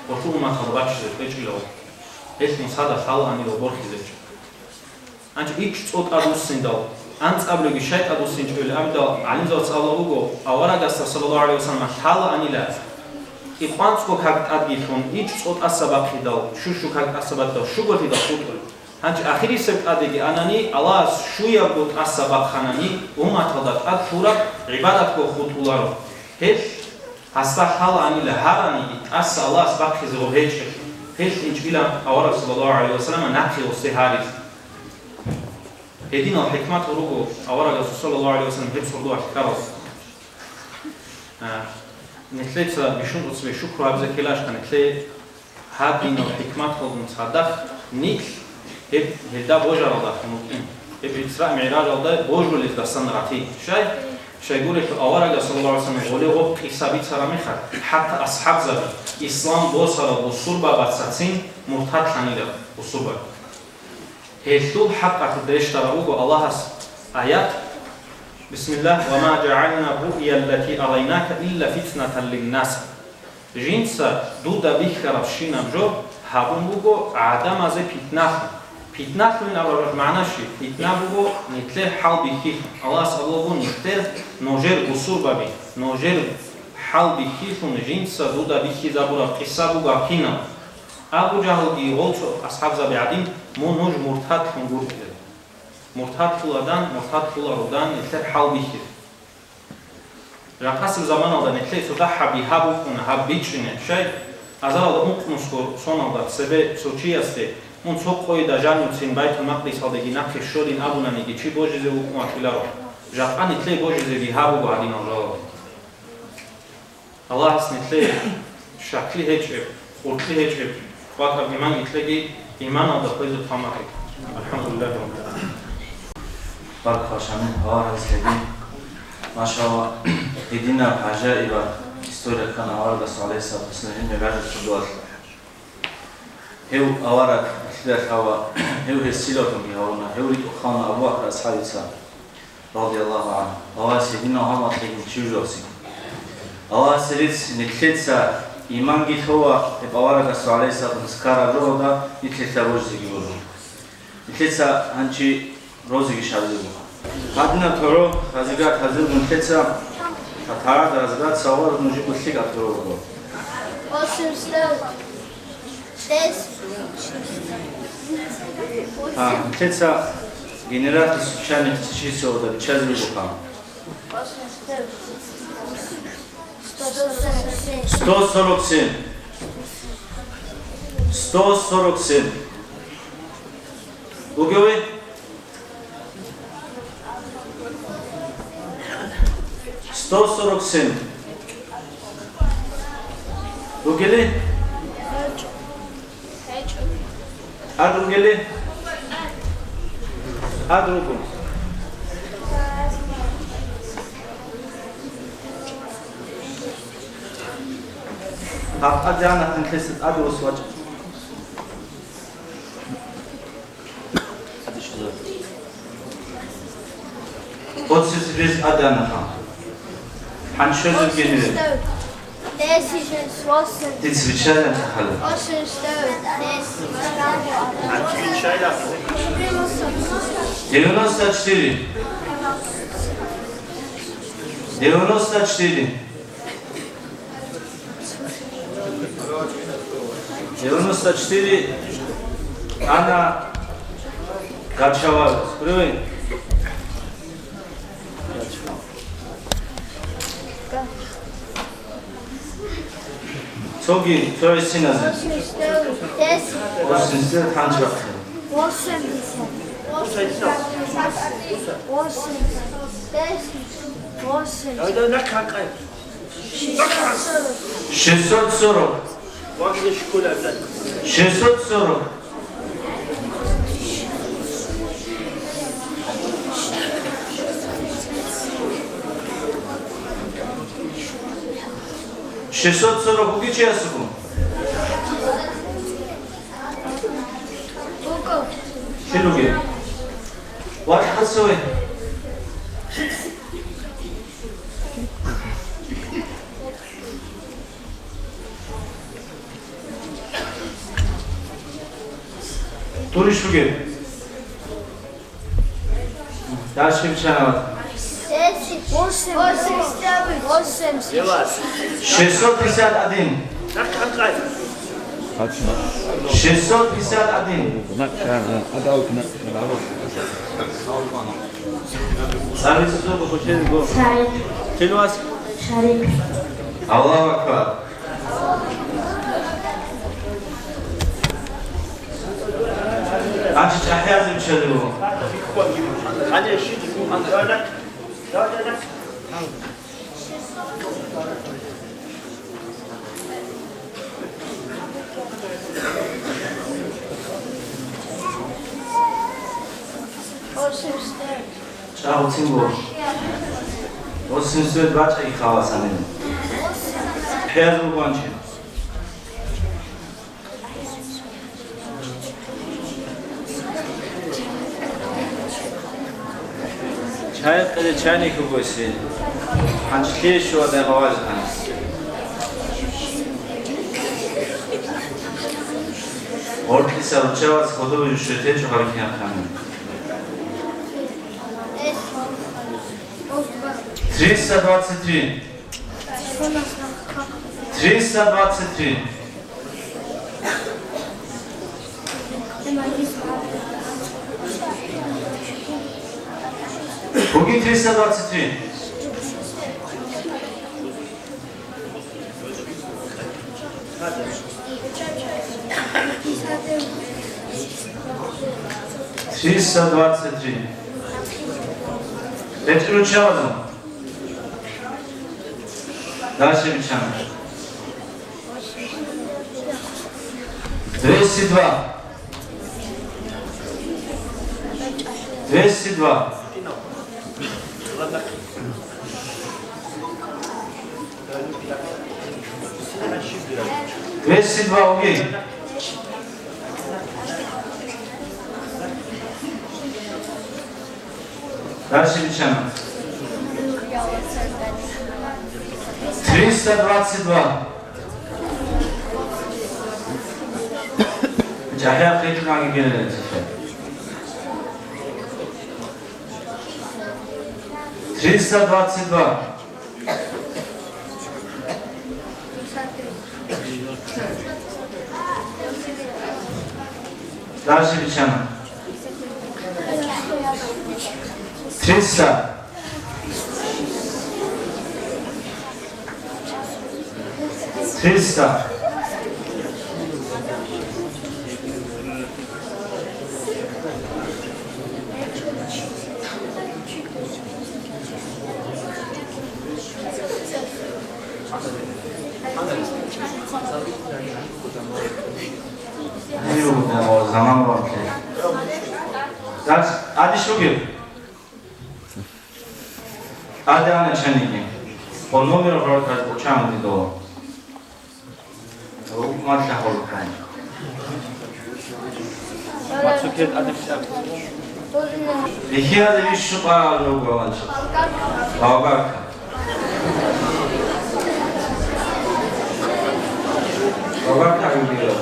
гъолъул умматалда баччизе кьечӀила. Гьелъ Мусада лъалаанила борхизе. Гьанчи ичӀ цӀо тӀадвуссиндал, анцӀабилебги щай тӀадвуссинчӀебали абидал, гӀалимзабаца абулеб буго, аварагасда, саллаллагьу гӀалайгьи ва саллам, лъалаанила, кӀикъванцӀго как тӀадги лъун, ичӀ цӀо тӀаса бахъидал, щущу как тӀаса батидал, щуголъидал хутӀулеб. Гьанчи ахирисеб тӀадеги анани, Аллагьас щуябго тӀаса бахъанани, умматалда тӀад лъураб гӀибадатго хутӀуларо. Гьелъ гьасда лъалаанила гьараниги тӀаса Аллагьас бахъизе гьечӀеб. Гьелъ инчӀила авараг, саллаллагьу гӀалайгьи ва саллам, нахъе гьесде гьаризе. Гьединал хӀикмат руго аварагасул, саллаллагьу гӀалайгьи ва саллам, гьеб сордоялъ ккарал. А, нилъеца бищун цебе шукру гьабизе ккелаанищха, нилъее гьадинал хӀикматалдун цадахъ нилъ гьеб, гьелда божаралдалъун вукӀин. Гьеб Исра-МигӀражалда божулездасан рати. Щай? Щайгурелъул аварагас, саллаллагьу гӀалайгьи ва саллам, гъоле гъоб къиса бицараб мехалъ, хӀатта асхӀабзаби, ислам босарал бусурбабацацин муртадлъанила бусурбаби. Гьелъул хӀакъалъулъ рещтӀараб буго Аллагьас аят: «Бисмиллагь, ва ма жагӀална рруъя ллати арайнака илла фитнатан линнас». Жинца дуда бихьарабщинаб жо гьабун буго гӀадамазе питналъун. Питналъун абураб магӀна щиб? Питна буго нилъер хӀалбихьилъун. Аллагьас абулеб буго, нилъер, нужер бусурбаби, нужер хӀалбихьилъун жинца дуда бихьизабураб къиса буго гьаб кинаб. Абу Жагьлги гъолцо асхӀабзаби гӀадин, мун нуж муртадлъун гуркье. Муртадлъуладан, муртадлъулародан нилъер хӀалбихье. Жакъасеб заманалда нилъее цо дагьаб бигьа букӀуна гьаб бичӀчӀине, щай? Азаралда ункънусго соналда цебе цо чиясде, мун цо къойда жанивцин Байтул-Макъдисалдеги нахъе щолин абунаниги, чи божизе вукӀун ватиларо. Жакъа нилъее божизе бигьа буго гьадинал жалал. Аллагьас нилъее щаклъи гьечӀеб, къуркьи гьечӀеб, къватӀаб иман нилъеги иманалда хвезе тӀамагӀи. АлхӀамдулиллагьи раббил гӀаламин. Баркалла, Шамил, гьаварагас лъеги. Машалла, гьединаб гӀажаибаб история ккана аварагасул, гӀалайгьиссалату вассалам, гьеб мегӀражалъул дугьалъ. Гьев авараг лъидалъ ава, гьев гьесилалъунги гьавуна, гьев ритӀухъ хавуна Абу Бакр асхӀабица, радияллагьу гӀангьу. Аллагьас гьединав гьав макьилъ чи вужавсин. Аллагьасе рецц, нилъеца иманги лъола, гьеб аварагасул, гӀалайгьиссалату вассалам, ккараб жо гьелда нилъеца божизеги божун. Нилъеца гьанчи розиги щвезабуха. Гьадинаб тогӀо разигат гьазир нилъеца, татарада разигат савал нужего лъикӀаб тогӀо буго. А, нилъеца генеральный случайный числода биччазе бугоха. Сто сорок семь. Сто сорок семь. Бугев? Сто сорок семь. Бугели? ТӀад ругели? ТӀад руго. Гьаб тӀад жанахъин лъеса тӀаде ус вачӀа. ТӀаде щвезабе. Оцис ризкъ адана ха. Ханчо зургениве. Десять, восемь. Ты звичайно хала. Восемьдесят девять, десять. Девяносто четыре. Девяносто четыре. Девяносто четыре. Ана Гачава. Спрыгивай. Цоги, цо гьесиназе. Восемьдесят девять. Восемьдесят девять ханчахъе. Восемьдесят. Восемьдесят. Восемьдесят. Восемьдесят. Шестьсот сорок. Шестьсот сорок. Шестьсот сорок бугичи асуку? Шилуги. Вархасуй. Туриш бугеб? Дальше бичанават. Восемь. Восемь. Шестьсот пятьдесят один. Шестьсот пятьдесят один. Шариф. Шариф. Аллаху акбар. Анчи чӀахӀиязул чедуго. Чагъуцин гуро. Восемьдесят девять бачӀаги халасанин. ХӀязул гуанчи. Чай къиде чайник бугоси. Ханчлъи шуа дагъавал ханс. Оркьиса ручавац ходове жушетечӀо гьабикьяхъани. Триста двадцать три. Триста двадцать три. Буги триста двадцать три. Триста двадцать три. Петр Учалов. Дальше бичана. Двести два. Двести два. Двести два, убей. Дальше бичана. Триста двадцать два. Жагьяхъ рикӀкӀунги гьеле. Триста двадцать два. Дальше бичана. Триста. Триста. Заман вартлъи. Дальше. Ади шугев? Ади ана чаниги. По номеру гьоркьаз учаун дидо. Рукъман лъагьуркан. Мацукет адиб шаб. Бихьиялде вищун къваригӀараб буго гьанже? Болгарка. Болгарка гьанже.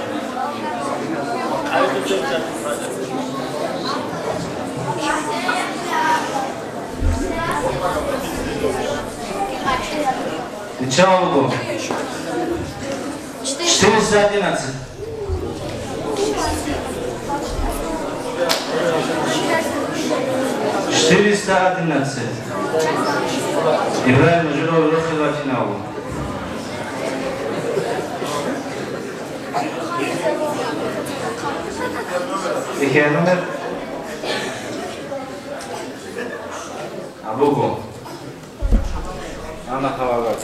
Ничего буго. Четыреста одиннадцать. Четыреста одиннадцать. Ибрагьим Жиров, рохел ватинав. Ихе номер? Абуго. Ана хавагар.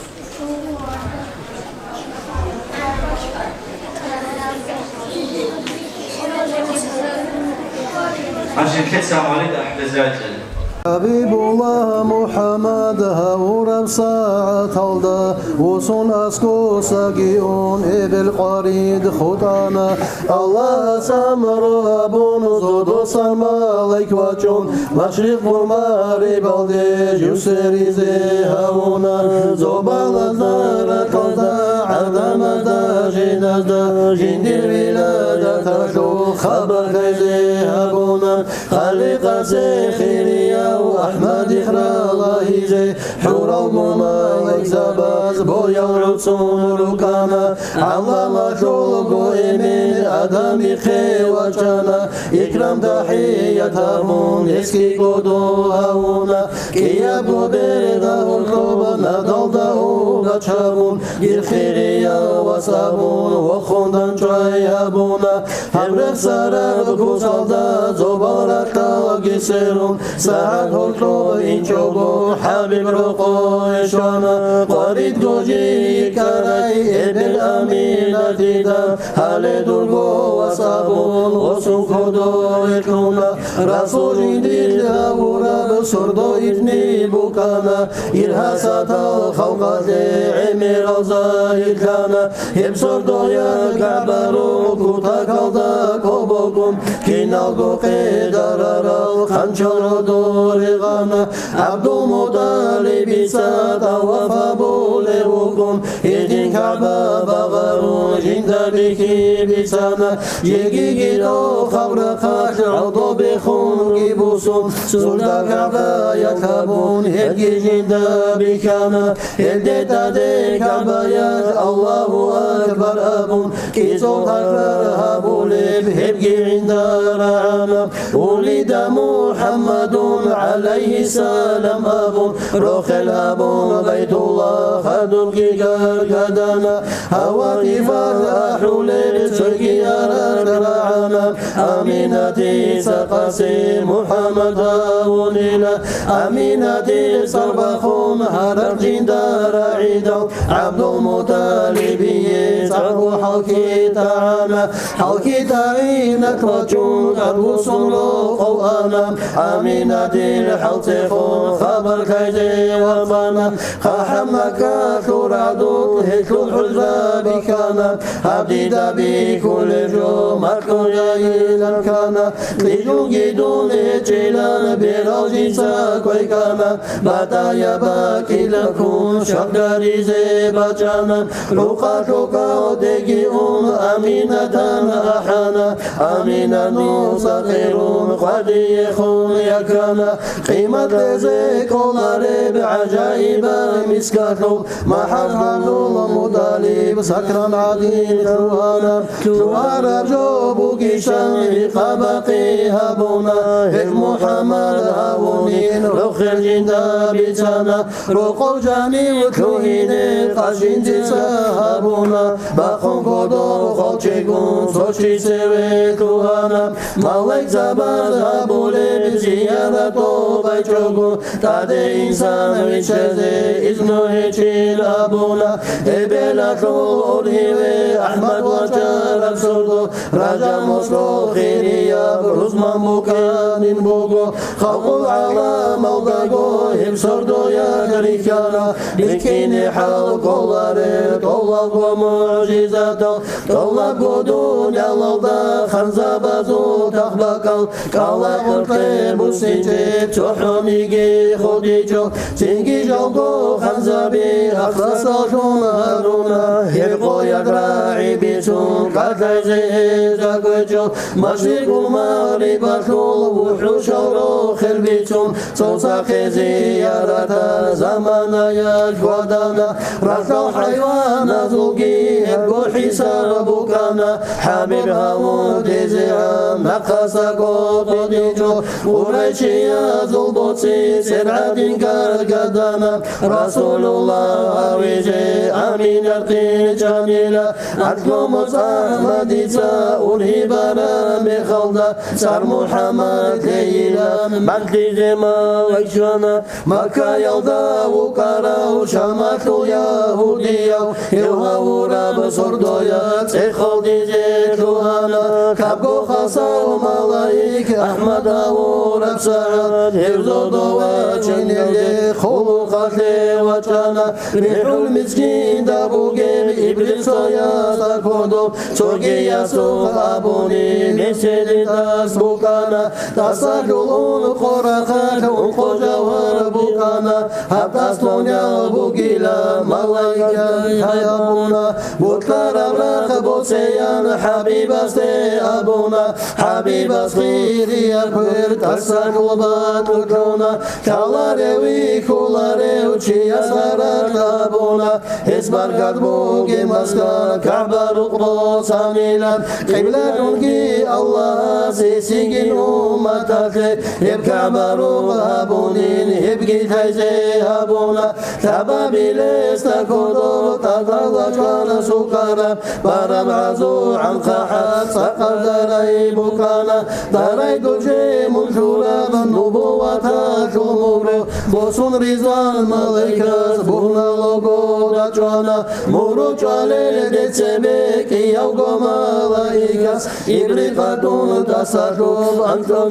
Анжи кеца Валид ахӀдезайчӀел. ХӀабибулла МухӀаммад гьавураб сагӀаталда, вуссун аскӀосаги ун эбел къварид хутӀана. Аллагьас амру гьабун, зодосан малаик вачӀун, машрикъ гъурмарибалде жусеризе гьавуна. Зобалазда ракьалда, гӀадамазда, жидазда жиндир виладаталъул хабар ккезе гьабуна. Халикъасе хирияв АхӀмад ихралагьизе, хӀуралгун малаикзабаз боял гӀуцӀун рукӀана. ГӀалламалъулго эмен Адамихъе вачӀана, икрам-тахӀият гьабун, гьесги кӀодо гьавуна. КӀиябго берда гьоркьоб надалда убач гьабун, дир хирияв вас абун, вохун дандчӀвай гьабуна. Гьеб рехсараб куцалда зобал ракьалги сверун, сагӀат гьоркьоб инчӀого ХӀабиб рокъове щвана. Къваридго жий йикӀарай эбел Аминатида, гьале дурго вас абун, вуссун кодове кьуна. Расул жиндир гьавураб сордо итни букӀана, иргьасатал халкъалъе гӀемерал загьирлъана. Гьеб сордоял КагӀба рукъ кутакалда кӀобокӀун, киналго къедарарал хъанчал гӀодор регъана. ГӀабдулмутӀалибица тӀаваф гьабулев вукӀун, гьедин КагӀба багъарун, жинда бихьи бицана. Жегиги тохаб рахъалъ гӀодобе хунги бусун, сужда КагӀбаялъ гьабун, гьебги жинда бихьана. Гьелде тӀаде КагӀбаялъ Аллагьу акбар абун, кӀицӀул такбир гьабулеб гьебги гӀинда рагӀана. Улида МухӀаммадун гӀалайгьиссалам абун, рохел гьабун, Байтулла хадубги гаргадана. Гьава тӀифал ахӀулел цойги арат рагӀана. Аминатица Къасим МухӀаммад гьавунила. Аминатил цӀар бахун гьаракь жинда рагӀидал, ГӀабдулмутӀалибие цӀакъго хӀалхьи тагӀана. ХӀалхьи тагӀинат вачӀун, тӀадвуссун рокъов ана. Аминатил хӀалцӀехун хабар ккезе вахана. ХъахӀаб Маккалъул рагӀдулъ гьелъул хӀужра бихьана. Гьаб дида бихьулеб жо, макьуяйилан ккана. Кьижунги дун гьечӀилан берал жинца квайкана. БатӀаяб бакӀилан ккун шагьдаризе бачӀана. Рукъалъул кӀалдиги ун Аминатан ахӀана. Аминат нуца къирун къватӀиехун яккана. Къимат кьезе кӀолареб гӀажаибаб мискалъул, МахӀаб ГӀабдулмутӀалиб сакран гӀадин лъугьана. Лъугьараб жо бугищан гьикъа-бакъи гьабуна, гьеб МухӀаммад гьавунин рохел жинда бицана. Рокъов жанив лъугьине къачӀинчӀица гьабуна, бахъун кодоб хъалчигун цо чи цеве лъугьана. Малаикзабаз гьабулеб зиярат тӀубачӀого, тӀаде инсан виччазе изну гьечӀин абуна. Эбелалъул ургьиве АхӀмад вачӀараб сордо, Ражаб моцӀлъул хирияб рузман букӀанин буго. Халкъул гӀаламалдаго гьеб сордоялъ рихьана, бихьине хӀал кколарел тӀолабго мугӀжизатал, тӀолабго дуниялалда ханзабазул тахбакӀал, кӀал Гъоркье буссинчӀеб цохӀониги хутӀичӀо, цинги жалго ханзаби ахласаллъун гьаруна, гьеб къоялъ рагӀи бицун кӀалъайзе гьез ккечӀо, машрикъул-магърибалъул вухӀушал рохел бицун, цоцахъе зияратал заманаялъ хьвадана, ралъдал хӀайваназулги гьебго хӀисаб букӀана, ХӀабиб гьавун тезегӀан нахъаса кӀодо гьечӀо, къурайшиязул боцӀи цӀер гӀадин гаргадана, Расулуллагь гьавизе Аминат къинчӀанила, анлъго моцӀ АхӀмадица ургьиб бараб мехалда, цӀар МухӀаммад лъейилан бакӀлъизе малаик щвана. Маккаялда вукӀарав Шамалъул ягьудияв, гьев гьавураб сордояв цӀехолдизе лъугьана. Кабго хасав малаик АхӀмад гьавураб сагӀат, гьев зодове вачиналде хъулухъалъе вачӀана. РихӀул мискинда бугеб иблисоясда кодоб, цогиясухъ абуни меседин тӀас букӀана. ТӀасалъул ункъо рахъалъ ункъо жавгьар букӀана, гьаб тӀасалъул бугила малаикал гьабуна. БутӀараб рахъ боцеян ХӀабибасде абуна, ХӀабибас хирияб квер тӀасалъул батӀулъуна. Лъаларев, вихьуларев чияс гьаракь абуна, гьес баркат бугеб маскан КагӀба рукъ босанилан. Къиблалъунги Аллагьас гьесингин умматалъе гьеб КагӀба рукъ гьабунин, гьебги лъайзе гьабуна. Лъабабилесда кодоб тӀадала чӀвана сукараб, бараб гӀазу гӀанхъахӀат цӀакъ дарай букӀана. Дарай гужей мун лъураб нубуваталъул мугӀру, босун Ризван малаикас бугьналго дачӀвана. МугӀру чӀвалелде цебе кӀиявго малаикас ибрикъатун тӀасалъул анкьаб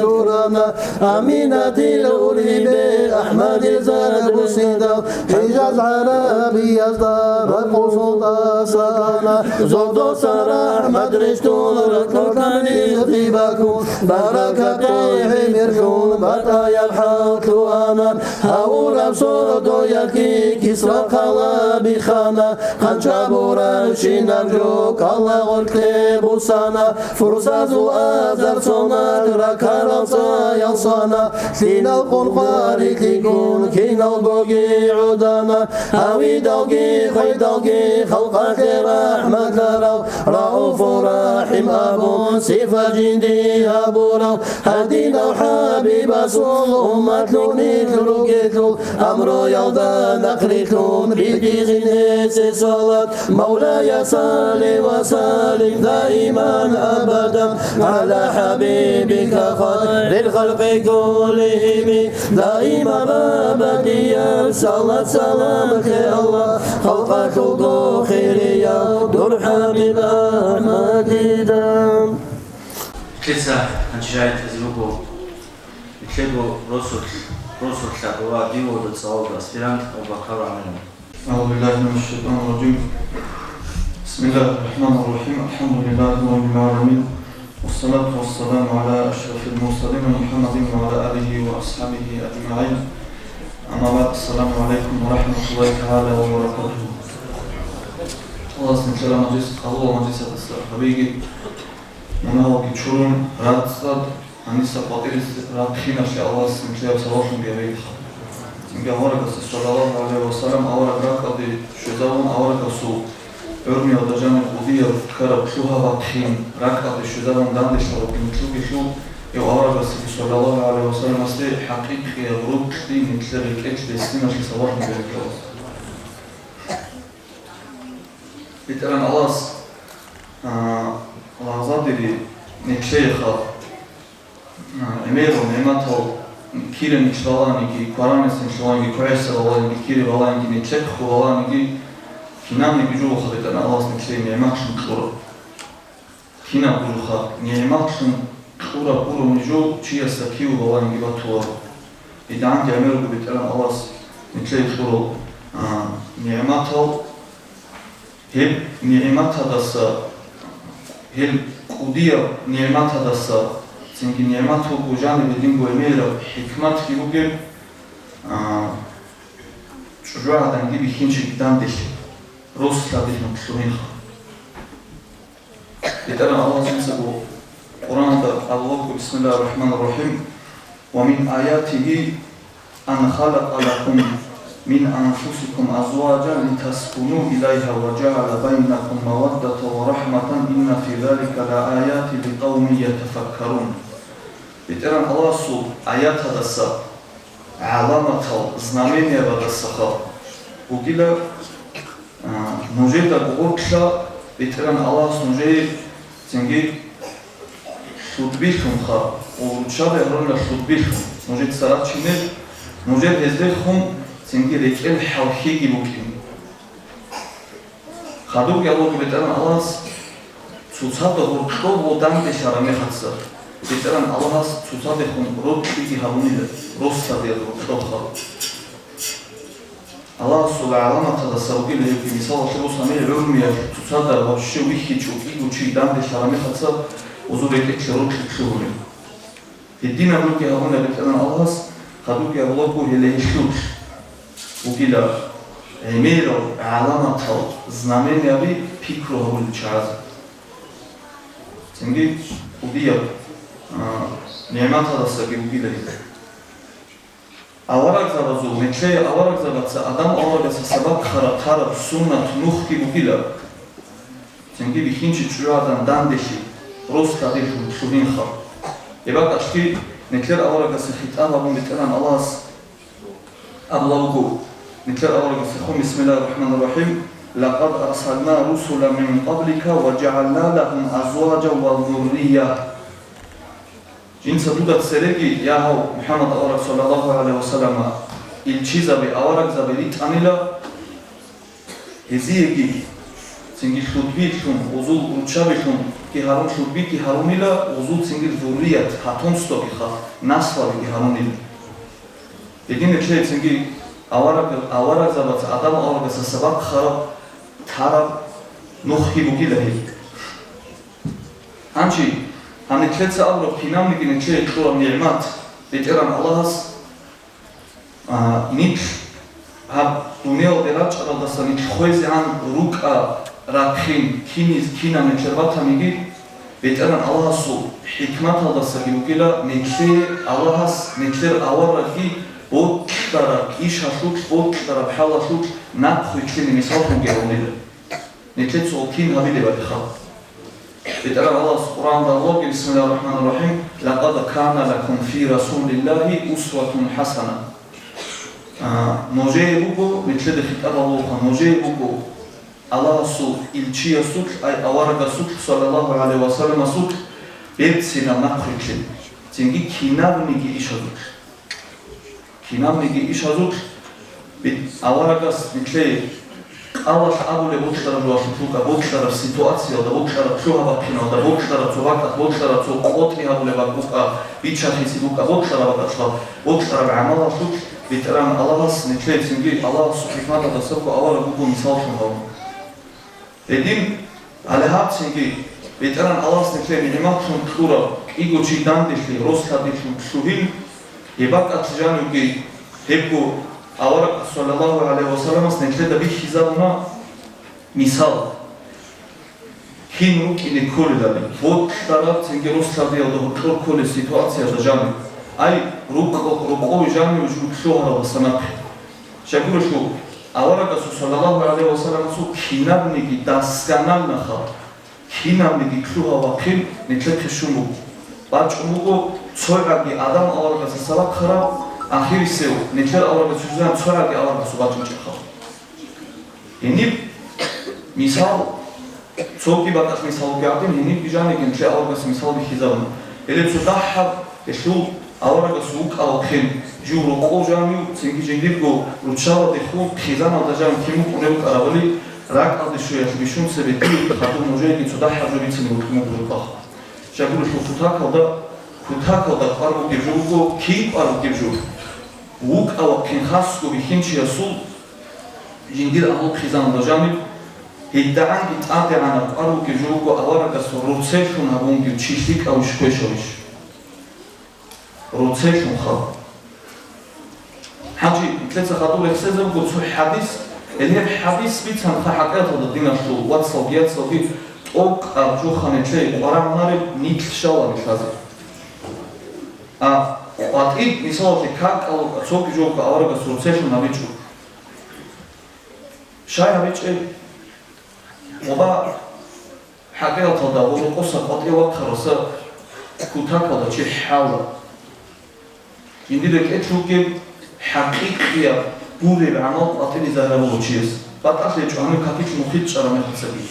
чурана. Аминатил ургьибе АхӀмадил зад буссиндал, ХӀижаз гӀарабиязда ракъусул тӀаса ана. Зодоса рахӀмат рещтӀун, ракьулъан ризкъи бакун, баракатал гӀемерлъун батӀаяб хӀал лъугьана. Гьавураб сордоялъги Кисра хъала бихана, хъанчабурабщинаб жо кӀала гъоркье бусана. Фурсазул азар сонат ракарал цӀаял сана, лъинал къунхъарилъигун киналгоги гӀодана. Гьавидалги хведалги халкъалъе рахӀматлъарав, Рауфу Рахим абун сифат жинди гьабурав, гьадинав ХӀабибасул умматлъун нилъ ругелъул, амруялда нахърилъун битӀизин гьесие салат. مولاي صل وسلم دائما أبدا على حبيبك خير الخلق كلهم. Даимаб абадияб салат-салам лъе, Аллагь, халкъалъулго хирияв дур ХӀабиб АхӀмадида. Лъица гьанчи жайитазе вуго, нилъего росулъ-, росулъа ва дивода цӀалулда аспирант Абу-Бакар ГӀамиров. أعوذ بالله من الشيطان الرجيم. بسم الله الرحمن الرحيم. الحمد لله رب العالمين. والصلاة والسلام على أشرف المرسلين محمد وعلى آله وأصحابه أجمعين. أما بعد، السلام عليكم ورحمة الله تعالى وبركاته. Аллагьас нилъер мажлис къабул ва мажлисалдаса гьабиги, мунагьалги чурун, рацӀцӀад гьаниса къватӀире рахъиналъе Аллагьас нилъеда сабаблъунги гьабеги. Цинги аварагасда, саллаллагьу гӀалайгьи ва саллам, авараг ракӀалде щвезавун, аварагасул гӀурмиялда жаниб кӀудияб ккараб лъугьа-вахъин ракӀалде щвезавун данделъарабги нилъугелъул, гьев аварагасдаги, саллаллагьу гӀалайгьи ва салламасдаги, хӀакъикъияб рукълъи нилъер рекӀелъ бессиналъе сабаблъунги гьабеги Аллагьас. БетӀергьан Аллагьас, а, лагъзадери нилъее халкъ, а, гӀемерал нигӀматал, кире нилъ баланиги, кваранес нилъ баланиги, квегӀиса баланиги, кире баланиги, нилъехъго баланиги, кинабниги жугьуха БетӀергьан Аллагьас нилъее нигӀматлъун кьураб. Кинаб гурха нигӀматлъун кьураб гурони жо чиясда кив баланиги батуларо. ИтӀанги гӀемер руго БетӀергьан Аллагьас нилъее кьурал, а, нигӀматал, гьеб нигӀматадаса, гьел кӀудияб нигӀматадаса Цинги нигӀмат вуго жаниб гьединго гӀемераб хӀикматги бугеб, а, чӀужугӀаданги бихьинчиги данделъи, рос лъадилъун лъугьинха. БетӀеран Аллагьас жинцаго Къуръанда абулеб буго: «Бисмиллагьир рахӀманир рахӀим. Ва мин аятигьи ан халакъа лакум мин анфусикум азваджан литаскуну илайгьа ва жагӀала байнакум маваддатан ва рахӀматан, инна фи залика лааятин ликъавмин ятафаккарун». БетӀеран Аллагьасул аятадаса, гӀаламатал, знамениябадасаха бугила, а, нужеда гъоркьа БетӀеран Аллагьас нужее цинги лъудбилъунха, ва руччаби гьарунила лъудбилъун, нужеца рачинел, нужер гьездехун цинги рекӀел хӀалхьиги букӀин. Хадубги абулеб буго БетӀеран Аллагьас, цоцазда гьоркьоб данделъараб мехалъ, БетӀеран Аллагьас цоцадехун рокьиги гьабунила, рос лъадиялда гьоркьобха. Аллагьасул гӀаламаталдаса ругила гьебги, мисалалъе босани, гӀурмиялъ цоцазда вообще вихьичӀо кӀиго чи данделъараб мехалъ, гьезул рекӀелъе рокьи лъугьунеб. Гьединаб рукӀи гьабуна БетӀеран Аллагьас, хадубги абулеб буго, гьеле гьелъул бугила гӀемерал гӀаламатал, знамениеби пикру гьабулел чагӀазе. Цинги кӀудияб, а, нигӀматалдасаги бугила гьеб. Аварагзабазул, нилъее аварагзабаца, Адам аварагасда сабаблъун тараб суннат нухги бугила. Цинги бихьинчи чӀужугӀадан данделъи, рос лъадилъун лъугьинха. Гьеб бакӀалъги нилъер аварагасда хитӀаб гьабун БетӀеран Аллагьас абулеб буго, нилъер аварагасдехун: «Бисмиллагьир рахӀманир рахӀим. Лакъад арсална русулан мин къаблика ва жагӀална лагьум азваджан ва зуррия». Жинца дуда цереги, я гьав МухӀаммад авараг, саллаллагьу гӀалайгьи ва саллама, илчизаби, аварагзаби ритӀанила, гьезиеги цинги лъудбилъун, гьезул руччабилъунги гьарун, лъудбиги гьарунила, гьезул цинги зуррият, потомствогиха, наслабиги гьарунила. Гьединлъидал цинги авараг-, аварагзабаца Адам аварагасда сабаблъун тараб нухги бугила гьеб. Гьанже гьаниб нилъеца абураб кинабниги нилъее кьураб нигӀмат, БетӀеран Аллагьас, а, нилъ гьаб дуниялалде рачӀаралдаса нилъ хвезегӀан рукӀараб хин, киниз-, кинаб нилъер батаниги, БетӀеран Аллагьасул хӀикматалдасаги бугила нилъее Аллагьас нилъер аварагги бокьараб ишалъулъ, бокьараб хӀалалъулъ нахъвилълъине мисаллъунги гьабунила. Нилъеца гьеб кин гьабилебали халкъ. БетӀеран Аллагьас Къуръанда абулеб буго: «Бисмиллагьир рахӀманир рахӀим. Лакъад кана лакум фи расулиллагьи усватун хӀасана». А, нужее буго, нилъеда хитӀаб гьабулебха, нужее буго Аллагьасул илчиясулъ, ай аварагасулъ, саллаллагьу гӀалайгьи ва салламасулъ берцинаб нахъвилълъи, цинги кинабниги ишазулъ. Кинабниги ишазулъ бит-, аварагас нилъее кӀалалъ абулеб бокьараб жоялъулъ букӀа, бокьараб ситуациялда, бокьараб лъугьа-бахъиналда, бокьараб цо бакӀалъ, бокьараб цо къотӀи гьабулеб бакӀ букӀа, бичахизе букӀа, бокьараб бакӀалъ, бокьараб гӀамалалъулъ БетӀеран Аллагьас нилъее цинги Аллагьасул хӀикматалдасаго авараг вуго мисаллъун гьавун. Гьедин, гьале гьабцинги, БетӀеран Аллагьас нилъее нигӀматлъун кьураб кӀиго чи данделъи, рос лъадилъун лъугьин, гьеб бакӀалъ жанивги, гьебго авараг, саллаллагьу гӀалайгьи ва салламас, нилъеда бихьизабуна мисал, кин рукӀине кколелали, бокьараб цинги рос лъадиялда гьоркьор кколеб ситуациялда жанив, ай, рукъ-, рокъове жанив жуг лъугьаралдаса нахъе. Щайгурелъул, аварагасул, саллаллагьу гӀалайгьи ва салламасул, кинабниги досконалноха, кинабниги лъугьа-вахъин нилъехъе щун буго. БачӀун буго цогӀаги Адам аварагасда сабаблъун тараб, ахирисев нилъер аварагас жузан цогӀаги аварагасул бачӀинчӀебха. Гьениб мисал, цоги бакӀалъ мисал бугеб гӀадин, гьенибги жаниб нилъее аварагас мисал бихьизабуна. Гьеле цо дагьаб гьелъул аварагас вукӀа-вахъин жив рокъов жанив, цинги жиндирго руччабаздехун хъизаналда жанив кин вукӀунев вукӀарабали, ракӀалде щвеялъ бищун цебе дие хадуб нужееги цо дагьаб жо бицине вукӀун вуго рукъалъ. Щайгурелъул кутакалда, кутакалда кӀвар бугеб жо буго, кин кӀвар бугеб жо. ВукӀа-вахъин хасго бихьинчиясул жиндир агьлу хъизаналда жаниб, гьедигӀанги тӀадегӀанаб кӀвар бугеб жо буго аварагас рорцеллъун гьабунги чи лъикӀав иш, квешав иш. роцелъунха. Гьанже нилъеца хадуб рехсезе буго цо хӀадис, гьеле гьеб хӀадис бицанха хӀакъикъаталда диналъул вацалги яцалги тӀокӀаб жо ханилъе къварагӀунареб нилъ щалаби лъазе. А къватӀиб, мисалалъе, какал цоги жо аварагас роцелъун гьабичӀо. Щай гьабичӀеб? Оба хӀакъикъаталда гъоркьоса къватӀив вахъараса кутакалда чи хӀала. Жиндир рекӀелъ ругеб хӀакъикъияб гуреб гӀамал къватӀине загьир гьабула чияс. БатӀалъи гьечӀо гьанив какилъ мухъичӀараб мехалъцаги.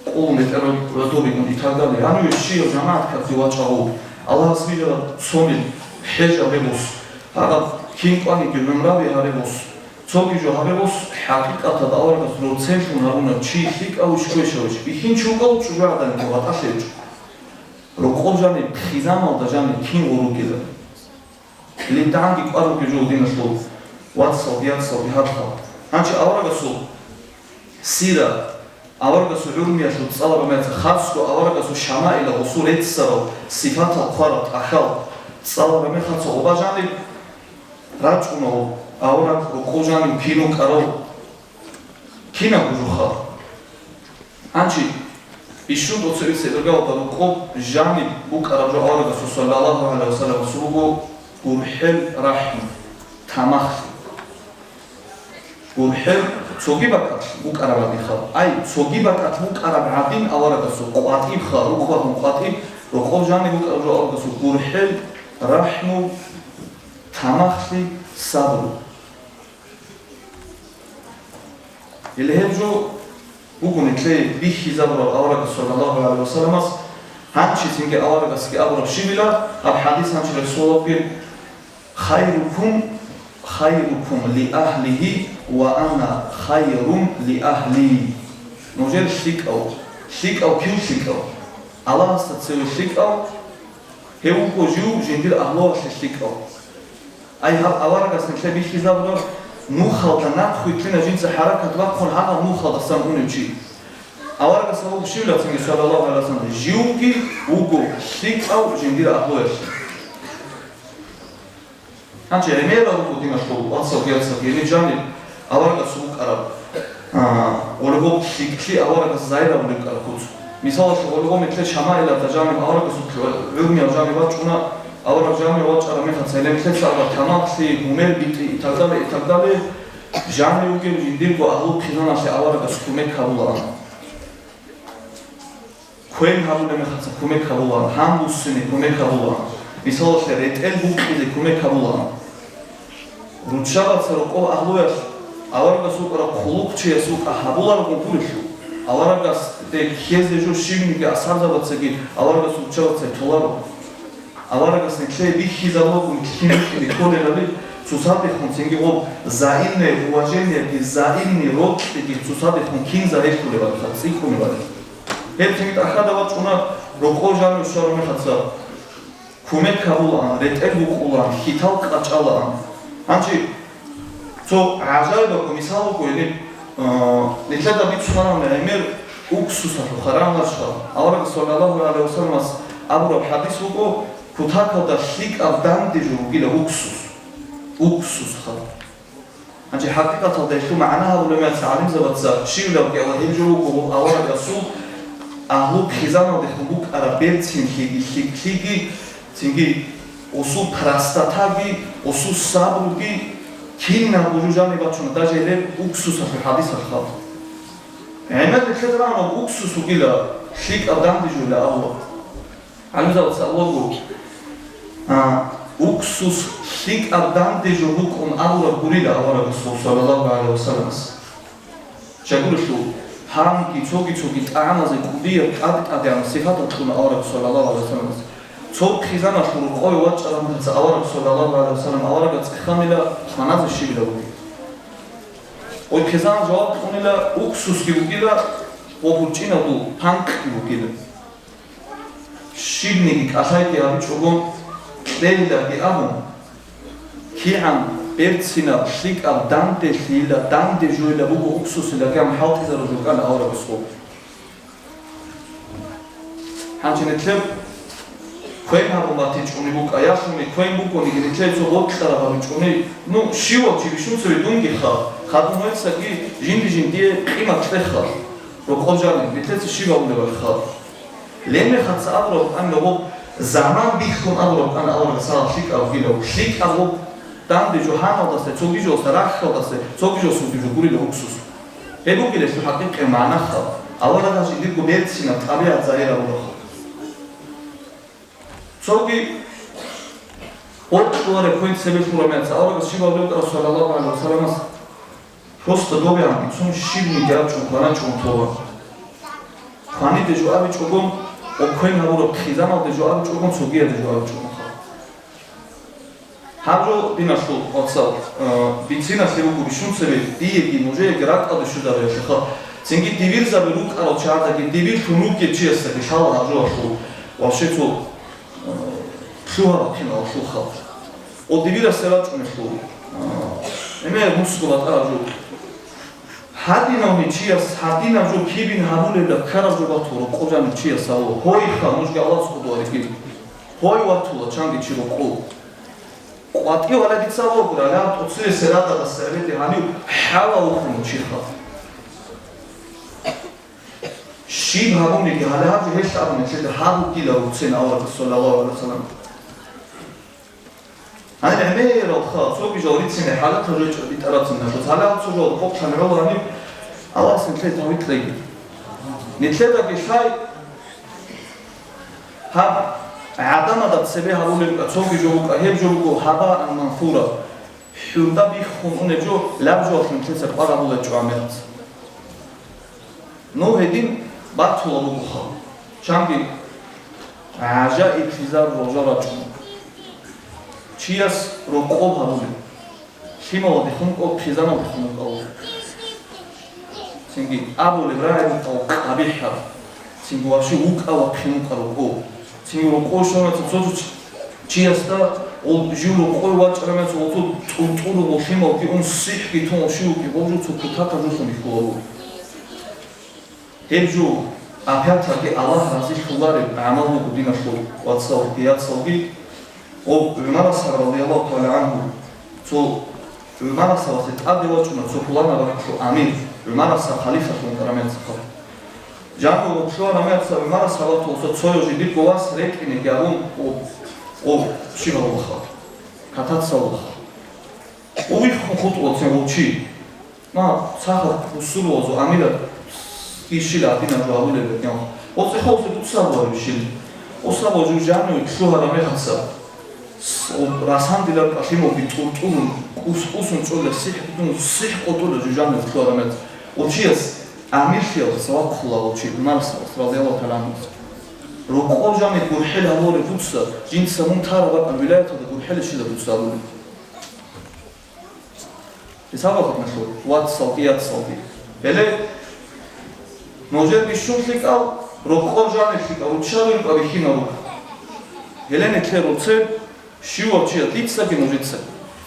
Къулун бетӀерав гӀодобигун итагали. Гьаниве щияв жамагӀат какде вачӀа гъов. Аллагьас вижараб цонил хӀежаб гьеб ус. Гьаб кин кӀваниги гӀумраби гьареб ус. Цоги жо гьабе ус, хӀакъикъаталда аварагас роцелъун гьаруна чи лъикӀав вищ квешав вищ. Бихьинчи вукӀа чӀужугӀаданиги ватӀалъи гьечӀо. Рокъоб жаниб хизамалда жаниб кин гъуругила. ЛитӀанги кӀвар ругел жо диналъул вацал, яцал, бигьадхъал. Гьанчи аварагасул сира, аварагасул гӀурмиялъул цӀалараб мехалъ, хасго аварагасул шамаила гъусул реццарал сифатал хъвараб тӀахьал цӀалараб мехалъ оба жаниб рачӀунав авараг рокъов жанив кин вукӀарав кинаб гужуха? Гьанчи, ишшун доцевица иргалда рокъоб жаниб букӀараб жо аварагасул саллаллагьу гӀалайгьи вассаламасул буго гурхӀел рахӀму, тамахлъи. ГурхӀел цоги бакӀалъ букӀараб гӀадинха. Ай, цоги бакӀалъ букӀараб гӀадин аварагасул къватӀибха, рукъбагьун къватӀиб, рокъоб жаниб букӀараб жо аварагасул гурхӀел, рахӀму, тамахлъи, сабру. Гьеле гьеб жо буго нилъее бихьизабураб аварагас саллаллагьу гӀалайгьи вассаламас, гьанчи цинги аварагасги абураб щибила, гьаб хӀадис гьанчи рехсолабги, «Хайрукум, хайрукум ли агьлигьи ва ана хайрун ли агьли». Нужер лъикӀав, лъикӀав кив лъикӀав? Аллагьасда цеве лъикӀав, гьев вуго жив жиндир агьлуялъе лъикӀав. Ай, гьаб аварагас нилъее бихьизабураб, нухалда нахъвилълъина жинца хӀаракат бахъун гьагъаб нухалдасан унев чи. Аварагас абун щивлацинги, саллаллагьу гӀалайгьи вассалам, живги вуго лъикӀав жиндир агьлуялъе. Гьанчи гӀемерал руго диналъул вацал-яцал гьениб жаниб аварагас вукӀараб, а, гъолеб лъикӀлъи аварагас загьирабулеб кӀара куц. Мисалалъе, гъолеб метле шамаилалда жаниб аварагасул гӀурмиял жаниб вачӀуна, авараг жанив вачӀараб мехалъ гьеле метлеца абула тамахлъи, гьумер битӀи и так далее, и так далее, жанив вугев жиндирго агьлу-хъизаналъе аварагас кумек гьабулаан. Квен гьабулеб мехалъ кумек гьабулаан, гьанбуссине кумек гьабулаан. Мисалалъе, ретӀел букӀизе кумек гьабулаан. Руччабаца рокъов агьлуялъ аварагас вукӀараб хъулухъчияс вукӀа гьабуларого гурелъул, аварагасде ккезе жо щибниги асхӀабзабацаги аварагас руччабацай толаро. Аварагас нилъее бихьизабулаго нилъ кин букӀине кколелали, цоцадехун цинги гъоб взаимное уважениеги, взаимный рокьиги цоцадехун кин загьирлъулебали, цӀикӀкӀунебали. Гьеб цинги тӀахьада вачӀуна рокъов жанив щвараб мехалъ. Кумек гьабулаан, ретӀел букӀулаан, хьитал къачӀалаан. Гьанчи цо гӀажаибаб мисал буго гьениб, а, нилъеда бицунараб гӀемер уксусалъул харам вачха. Авараг саллаллагьу гӀалайгьи вассаламас абураб хӀадис буго, кутакалда лъикӀаб данде жо бугила уксус. Уксусха. Гьанже хӀакъикъаталда гьелъул магӀна гьабулеб мехалъ гӀалимзабаца щивлавги Аллагь гьеб жо вуго аварагасул агьлу-хъизаналдехун букӀараб берцинлъиги, лъикӀлъиги, цинги усул простатаги, усул сабруги, кинабго жо жаниб бачуна, даже гьеб уксусалъул хӀадисалъ хадуб. ГӀемер нилъеда рагӀунаб уксус вугила лъикӀаб данде жойила абула. ГӀалимзабаца абулаго, а, уксус лъикӀаб данде жо букӀун абураб гурила аварагасул, саллаллагьу гӀалайгьи вассаламас. Щайгурелъул, гьанги цоги-цоги тӀагӀамазе кӀудияб тӀад-тӀадегӀан сипатал кьуна аварагас, саллаллагьу гӀалайгьи вассаламас. Цо хъизаналъул рокъове вачӀараб мехалъ авараг, саллаллагьу гӀалайгьи вассалам, аварагас цӀеханила хваназе щибила вугеб. Гьеб хъизан жаваб кьунила, уксусги вугила, ва гьурчӀинаб панкъги вугила. Щибниги кӀалъайги гьабичӀого кьейилаги абун, кигӀан берцинаб лъикӀаб данделъийила, данде жойила буго уксусилаги абун хӀалтӀизарулел рукӀана аварагас гъоб. Гьанже нилъер Квен гьабун батичӀони букӀа, ялъуни квен букӀониги, нилъее цо бокьараб гьабичӀони, ну, щивав чи бищун цеве дунги хал, хадуб гьесаги жинди-жиндие къимат кьеха, рокъов жаниб, нилъеца щиб гьабулебали хал. Лемехаца абураб букӀана гъоб, заман бихьун абураб букӀана аварагас гьал лъикӀаб бугилан, лъикӀаб гъоб данде жугьаналдаса, цоги жоялдаса, рахьалдаса, цоги жоялдаса вугеб жо гурила уксус. Гьеб бугила гьелъул хӀакъикъи магӀна хал, аварагас жиндирго берцинаб тӀабигӀат загьир гьабураб хал. Цоги гъоркьулареб квен цебе лъурамеца, аварагас щиб гьабулеб букӀараб, саллаллагьу гӀалайгьи ва салламас, просто добегӀан бицун щибниги абичӀун кваначӀун тоба. Кваниде жо абичӀогон, ва квен гьабураб хизаналде жо абичӀогон, цогияде жо абичӀогон. Гьаб жо, диналъул вацал, э, бициналъе буго бищун цебе диеги нужееги ракӀалде щвезаруялъеха. Цинги дибирзаби рукӀарал чагӀаздаги, дибирлъун ругел чиясдаги лъала гьаб жоялъул ва щай цо, э, лъугьа-бахъиналъул хал. О дибирасде рачӀунелъул, э, гӀемер мусгула тӀараб жо. Гьадинавни чияс гьадинаб жо кибин гьабулеб ккараб жо батула, рокъов жаниб чияс гьабула. Гьойха, нужги Аллагьас къудуаригин. Гьой ватула, чанги чи рокъов. КъватӀив гьале дица вогура, гьале тӀоцеве серадалас гӀебеде гьанив хӀала вухун чи хал. Щиб гьабуниги, гьале гьаб жо гьелъ абуни, нилъеда гьаб бугила руцин аварагас, саллаллагьу гӀалайгьи ва саллам. Гьанир гӀемерал хал, цоги жал рицине хӀалатал речӀо битӀарацин нахъе. Гьале гьал цо жал къокълъан гӀоло гьанив, Аллагьас нилъее тавфикъ кьеги. Нилъедаги лъай гьаб гӀадамазда цебе гьабулеб букӀа, цоги жо букӀа, гьеб жо буго гьабаан мансура. ХӀурда биххун унеб жо, лаб жоялъ нилъеца къварабулеб чӀвамилац. Ну, гьедин батула бугоха. Чанги гӀажаиблъизар рожа рачӀун. Чияс рокъов гьабулеб. Лъималдехун кӀо, хъизаналдехун кӀо. Цинги абулеб рагӀи букӀа къабихӀаб. Цинги ващи вукӀа вахъин вукӀа рокъов. Цинги рокъов щвана цо-, цо-, чиясда гъол жив рокъой вачӀараб мехалъ гъолцо тӀуртӀуру гъол лъималги ун сихӀги тун ващи вукӀи гъол жо цо кутакаб жолъун бихьуларо. Гьеб жо, опять-таки, Аллагь разилъулареб гӀамал буго, диналъул вацал, яцалги. Гъоб ГӀумар асхӀаб, радияллагьу тагӀала гӀангьу, цо ГӀумар асхӀабасде тӀаде вачӀуна цо пуланаб рахъалъул амир, ГӀумар асхӀаб халифалъун карамелцахъа. Жанив лъугьа рамеца ГӀумар асхӀабасул цо-, цояв жиндирго вас рекӀинеги абун, о, о, щиб гьавулаха? Катаца вулаха. О, виххун хутӀула цин гъов чи. Ма, цахаб бусурбабазул амират ишила гьадинаб жо гьабулеб бетӀерхъа. О, цӀехолъи дуца гьабулареб щиб? О, сабаб жо жанив лъугьараб мехалъ, с-, о, расандилаб кӀалъималги тӀуртӀурун, кӀус-кӀусун чӀола, сихӀ битӀун, сихӀ къотӀула жо жанив лъугьараб мехалъ. О, чияс амирлъиялдаса вахъула, о, чи, ГӀумар асхӀабас, радияллагьу тагӀала гӀангьу. Рокъов жанив гурхӀел гьабулареб дуца, жинца мун тараб бакӀалъ вилаяталда гурхӀел щила дуца гьабулеб? Гьесаб гьабунаха, вацалги яцалги. Гьеле нужер бищун лъикӀал, рокъов жаниб лъикӀал, руччаби рукӀа бихьинал руго. Гьеле нилъер руцеб щивав чияс, дицаги нужецаги.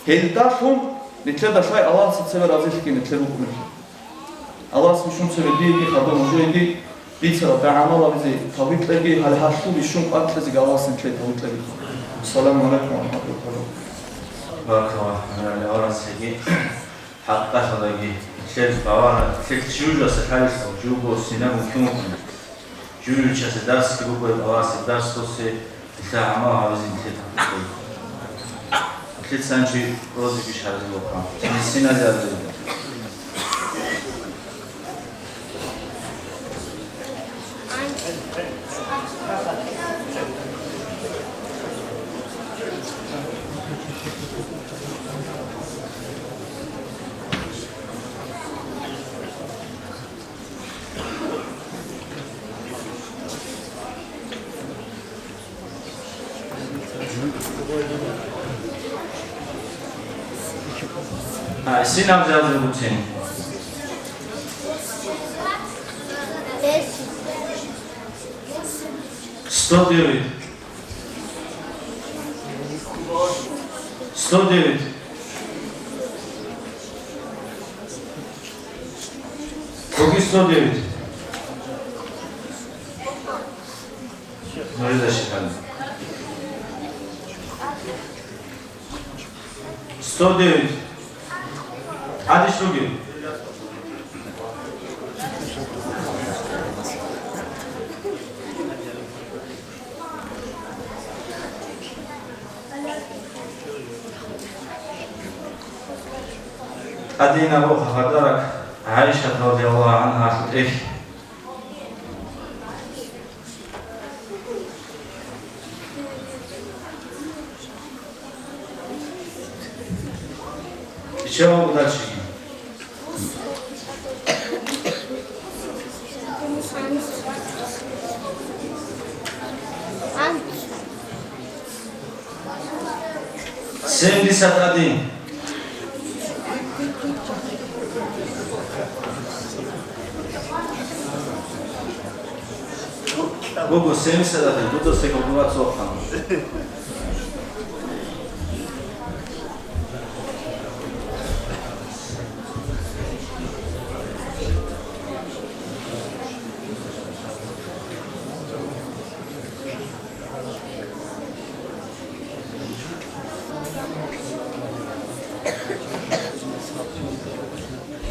Гьелдалъун нилъеда лъай Аллагьасда цебе разилъиги нилъер букӀунеблъи. Аллагьас бищун цебе диеги хадур нужееги бицараб гӀамал гьабизе тавфикъ кьеги, гьале гьалъул бищун къватӀлъизеги Аллагьас нилъее тавфикъ кьеги. Ассаламу гӀалайкум ва рахӀматуллагьи ва баракатугьу. Баракаллагьу. ХӀакъикъаталдаги, нилъер бавара, нилъер чиясда лъалелъул жуго синагун ккун вукӀана. Жугьучасе дарсги буго, Аллагьасе дарс досе, нилъер гӀамал гьабизе нилъер тавфикъ кьеги. Нилъеца гьанже розги шагьарзе вохъа. Нилъ синазе абизе. А, синаб зазир буцин? Сто девять. Сто девять. Куги сто девять. Нужеда щиб гьаниб. Сто девять. ГӀадин щуги. ГӀадинаб гьаб гьадарак ГӀайшат радияллагьу гӀангьа гьалъул тӀехь. Биче вуго дальше. Семьдесят один. Буго семьдесят один, буго секунд двадцать.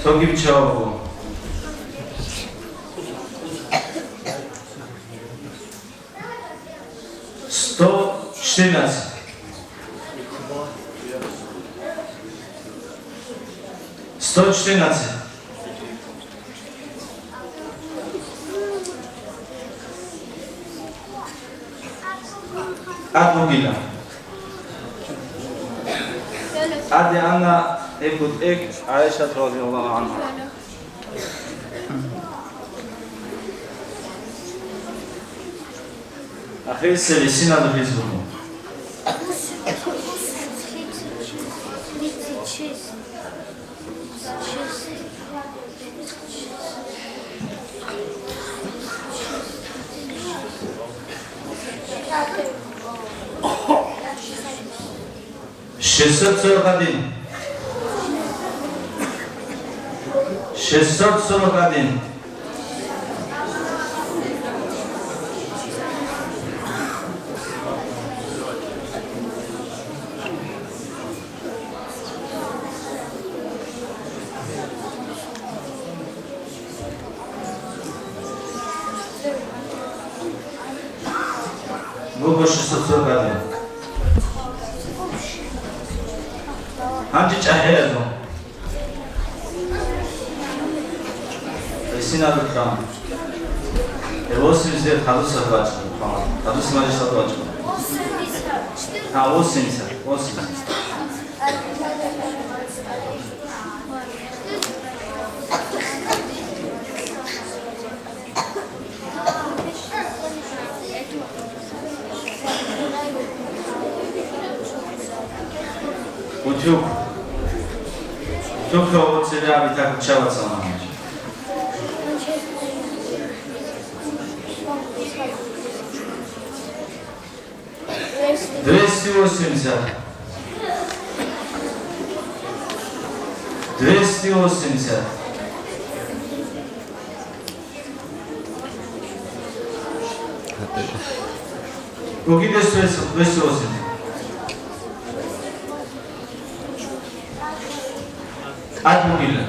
Цоги биче вуго. Сто четырнадцать. Сто четырнадцать. ТӀад бугила. ТӀаде ана гьеб бутӀекь ГӀайшат радияллагьу гӀангьа. Ахирисеб гьесинаб хӀизбу. Шестьсот сорок один. Шестьсот сорок один. Буго шестьсот сорок один. Гьанже чӀахӀиязул. Гьесинаб хъан. Э, восемьдесят хадусад вачӀун, хъан. Хадусад мажлисалда вачӀун. Восемьдесят. А, восемьдесят, восемьдесят. Утюг. Утюг, вот себя, так, чава, салам. Двести восемьдесят. Двести восемьдесят. Руги двести восемьдесят. ТӀад бугила.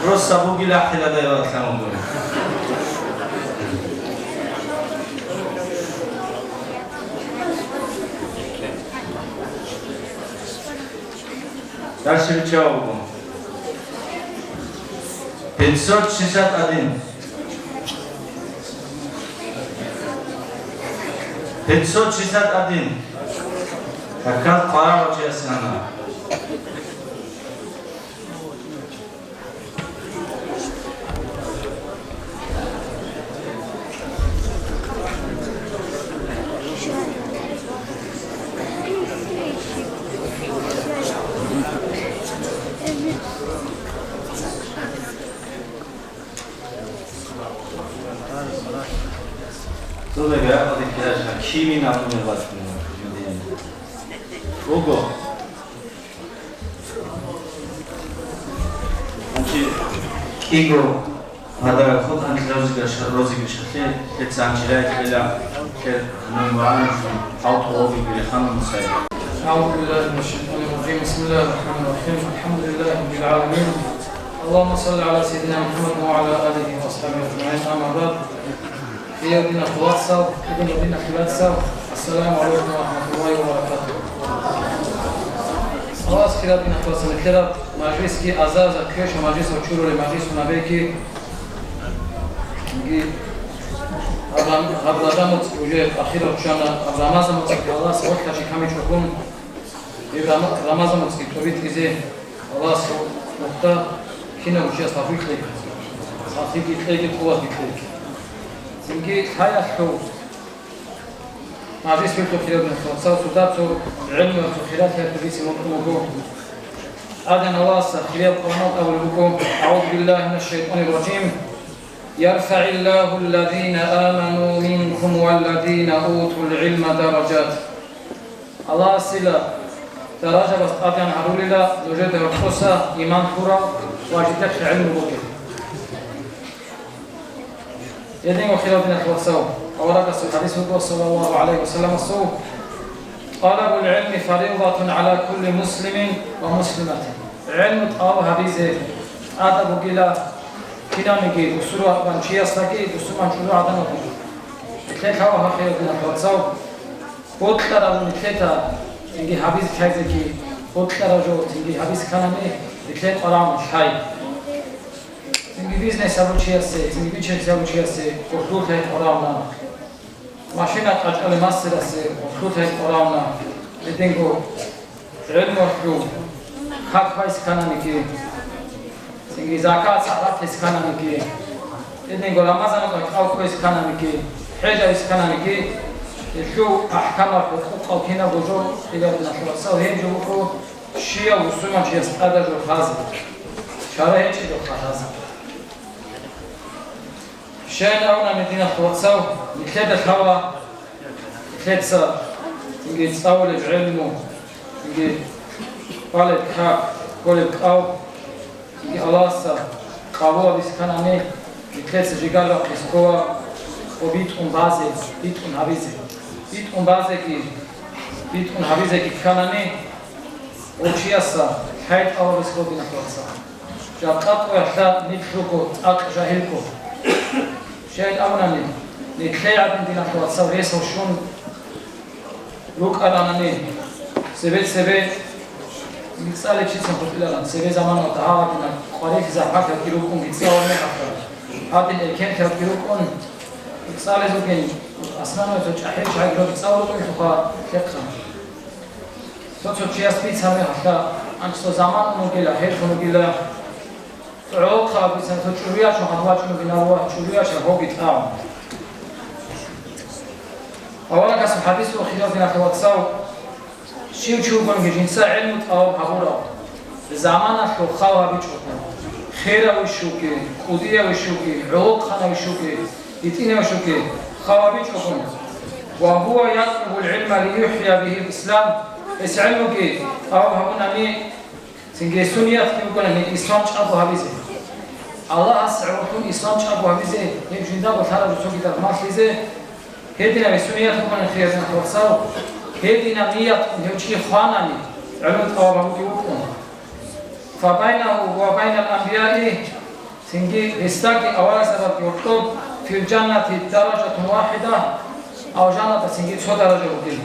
Просто бугила ахирада яла кламугури. Дальше биче вуго. Пятьсот шестьдесят один. Пятьсот шестьдесят один. Как раз пора вачаясана. Цо дагьаб кидаша кимин абуни ватни. Ого. КӀиго гьадара хутӀан кье розига ша-, розига шахле, лъецан чирай кьела, лъер гьанив вагӀанашун, хӀалтӀу гъоги биреханун цай. أعوذ بالله من الشيطان الرجيم. بسم الله الرحمن الرحيم. الحمد لله رب العالمين. اللهم صل على سيدنا محمد وعلى آله وأصحابه أجمعين. أما بعد. Хириял динахъ вацал, хириял динахъ вацал, ассаламу гӀалайкум ва рахматуллагьи ва баракатугьу. Аллагьас хириял динахъ вацал, хираб мажлисги азаза квеша мажлисал чурулеб мажлисун абеги, ги, гьаб-, гьаб рамазан моцӀ уже ахирал чана, гьаб рамазан моцӀги Аллагьас гъорлъа чи камичӀогун, гьеб рама-, рамазан моцӀги тӀубитӀизе Аллагьас нухда кинав чияс тавфикъ кьеги, сахлъиги кьеги, къуватги кьеги. Цинги лъаялъул мажлис вилълъухъ хириял динахъ вацал, цо дацун гӀелмуялъул хиралъиялъул бицине букӀун буго. ТӀадегӀан Аллагьас хириял Къуръаналда абулеб буго: أعوذ بالله من الشيطان الرجيم. يرفع الله الذين آمنوا منكم والذين أوتوا العلم درجات. Аллагьасила даражабаз тӀадегӀан гьарулила нужеда гьоркьоса иман лъурал ва жидехъе гӀелму бугел. Гьединго хириял динахъ вацал, аварагасул хадис буго, саллаллагьу гӀалайгьи ва салламасул: طلب العلم فريضة على كل مسلم ومسلمة. ГӀелму тӀалаб гьабизе тӀадаб бугила кинавниги бусурбан чиясдаги, бусурбан чӀужугӀаданалдаги. Нилъеда лъала гьаб, хириял динахъ вацал, бокьараб нилъеда цинги гьабизе ккезеги, бокьараб жо цинги гьабизе кканани, нилъеда къваригӀуна лъай. Цинги бизнес гьабучиясе, цинги бичасизе гьабучиясе гьоркьоб лъай къваригӀуна. Машина къачӀалев мастерасе гьоркьоб лъай къваригӀуна. Гьединго гӀелмуялъул как байзе ккананиги, цинги закат сагӀат гьезе ккананиги, гьединго рамазаналда кӀал кквезе ккананиги, хӀеж гьабизе ккананиги, гьелъул ахӀкамал, хӀукъукъал кинабго жо хириял динахъ вацал, гьеб жо буго щивав бусурманчияс тӀадаб жо лъазе, чара гьечӀеб жо лъазе. Щайин абунани, динахъ вацал, нилъеда лъала, нилъеца цинги цӀалулеб гӀелму, цинги балеб как, кколеб кӀал, цинги Аллагьасда къабул гьабизе кканани, нилъеца жигар рахъизе ккола ва битӀун базе, битӀун гьабизе. БитӀун базеги, битӀун гьабизеги кканани, гьев чиясда лъай тӀалабизе ккола, динахъ вацал. Жакъа къоялъ нилъ руго цӀакъ жагьилго. Щайин абунани, нилъее гӀадин, динахъ вацал, ресал щун рукӀаранани, цебе-цебе цӀаличи цин хутӀиларан, цебе заманалда гьагъадинаб къварилъи, захӀмалъиги рукӀунги цӀалараб мехалъ, гьадин эркенлъиги рукӀун, цӀализе бугин, асманав цо чӀахӀиял чагӀи гуроги цӀалулъухъа лъехъан. Цо-цо чияс бицараб мехалъ, анцӀго заман унеб бугила, гьелъун бугила, гӀолохъаб бицараб, цо чӀужуялъ гьаб вачӀун бугин, гьав чӀужуялъ гьоги тӀагӀун. Аварагасул хадис ва хириял диналъул вацал, щив чи вугониги жинца гӀелму тӀалаб гьабурав, заманалъул хал гьабичӀого, херав вищ вугев, кӀудияв вищ вугев, гӀолохъанав вищ вугев, гьитӀинав вищ вугев, хал гьабичӀого, ва гьува ятлубул гӀилма лиюхӀя бигьил ислам, гьес гӀелмуги тӀалаб гьабунани, цинги гьесул ниятги бугони ислам чӀаго гьабизе. Аллагьас гӀолохъун ислам чӀаго гьабизе, гьеб жиндаго лъараб жо цогидаб малъизе, гьединаб гьесул ният бугони, хириял диналъул вацал, гьединаб ният гьев чи хванани, гӀелму тӀалаб гьабулев вукӀун. Фабайнагьу ва байнал анбияи, цинги гьесдаги аварагзабаздаги гьоркьоб, фил жаннати даражатун вахӀида, алжаналда цинги цо даража бугила.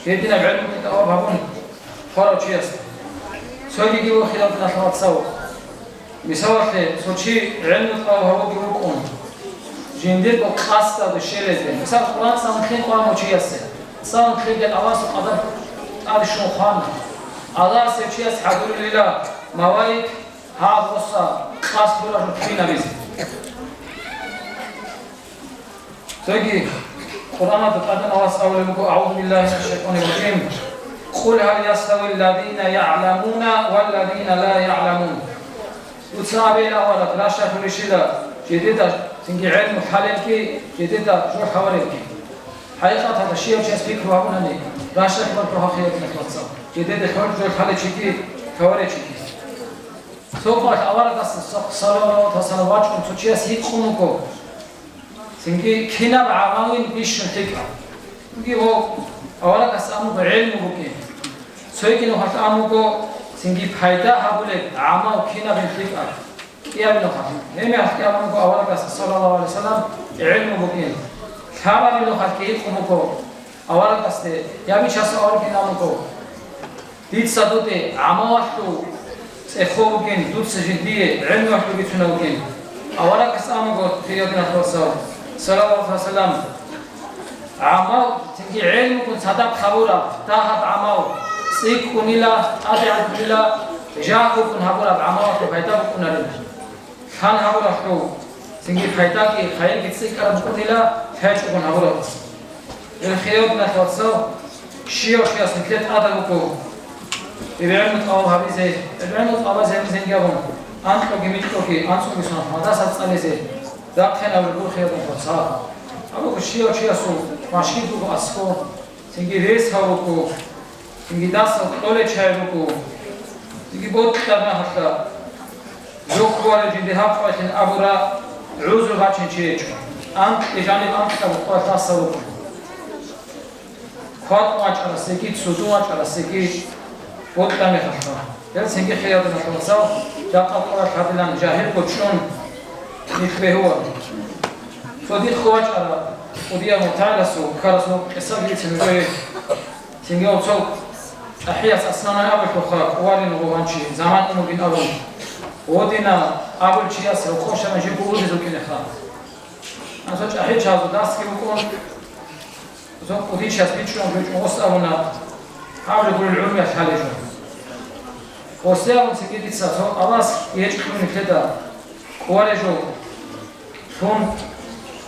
Гьединаб гӀелмуги тӀалаб гьабун хварав чиясда. Цогиги, хириял диналъул вацал, мисалалъе, цо чи гӀелму тӀалаб гьабулев вукӀун, жиндирго къасдалда щвелезде, мисал, Къуръан цӀалун лъикӀ вугев чиясе, цӀалун лъикӀ Аллагьасул къадар тӀаде щун хвана, Аллагьас гьев чияс хӀадурилила малаик, гьаб гъоса къасд гьуралъухъ лъинабизе. Цоги Къуръаналда тӀадегӀан Аллагьас абулеб буго: أعوذ بالله من الشيطان الرجيم. قل هل يستوي الذين يعلمون والذين لا يعلمون. Дуца абе, авараг, ращалъулищила жидеда цинги гӀелму лъалелги, жидеда жо лъаларелги? ХӀакъикъаталда щивав чияс пикру гьабунани, ращалъ бан, хириял диналъул вацал, жидеда жо лъалев чиги, лъаларев чиги. Цо къоялъ аварагасда саллаллагьу гӀалайгьи вассалам вачӀун цо чияс гьикъун вуго, цинги кинаб гӀамалин бищун лъикӀаб? Цинги гьев аварагас абун буго гӀелму букӀин. Цойги нухалъ абун буго, цинги пайда гьабулеб гӀамал кинабин лъикӀаб? КӀиабилеб нухалъ. Гьеб мехалъ абун буго аварагас саллаллагьу гӀалайгьи вассалам гӀелму букӀин. Лъабабилеб нухалъги гьикъун буго аварагасде, я Бичасул аварагин абун буго. Дица дуда гӀамалалъул цӀехо вугин, дуца жиндие гӀелмуялъул бицунев вугин. Аварагас абун буго, хириял диналъул вацал, саллаллагьу гӀалайгьи вассалам, гӀамал, цинги гӀелмугун цадахъ гьабураб дагьаб гӀамал цӀикӀкӀунила, тӀадегӀанлъунила, жагьугун гьабураб гӀамалалъул пайда букӀунарила. Лъан гьабуралъул, цинги пайдаги хайирги цӀикӀкӀараб букӀунила, лъечӀогун гьабуралъул. Гьел хириял диналъул вацал, щияв чияс нилъер тӀадаб буго гӀелму тӀалаб гьабизе, гӀелму тӀалабазе гьабизенги абун, анкьавги микьавги, анцӀгоги соналъ мадраса цӀализе рахъинаб буго хириял диналъул вацал. Абуго щияв чиясул машгид буго аскӀоб, цинги рес гьав вуго, цинги дасал кьолей чагӀи буго, цинги бокьараб мехалъ жо кколарев жинди гьаб къоялъин абураб гӀузру бачинчи гьечӀо. Анкьи жаниб анкьаб къоялъ дасал вуго. КватӀун вачӀарасеги, цудун вачӀарасеги бокьараб мехалъ. Гьел цинги хириял диналъул вацал, жакъа къоялъ гьадилан жагьилго чӀун нилъ бегьула. Цо дихъго вачӀарав кӀудияв мутагӀиласул ккарасул къиса бицин нужее. Цинги гьев цо чӀахӀияс Осман абулъулха, кӀуварин гъов гьанчи, заман унугин абун. Гъодина абулев чияс гьев къошана жибго ургъизе вукӀинеха. Гьанже цо чӀахӀиясул дасги вукӀун, цо кӀудияв чияс бичӀчӀун, бичӀчӀун гъос абуна, гьаб жо гурел гӀумруялъ лъалеб жо. Гъосде абун цинги дица цо Аллагьас гьечӀолъун нилъеда кӀувараб жо лъун,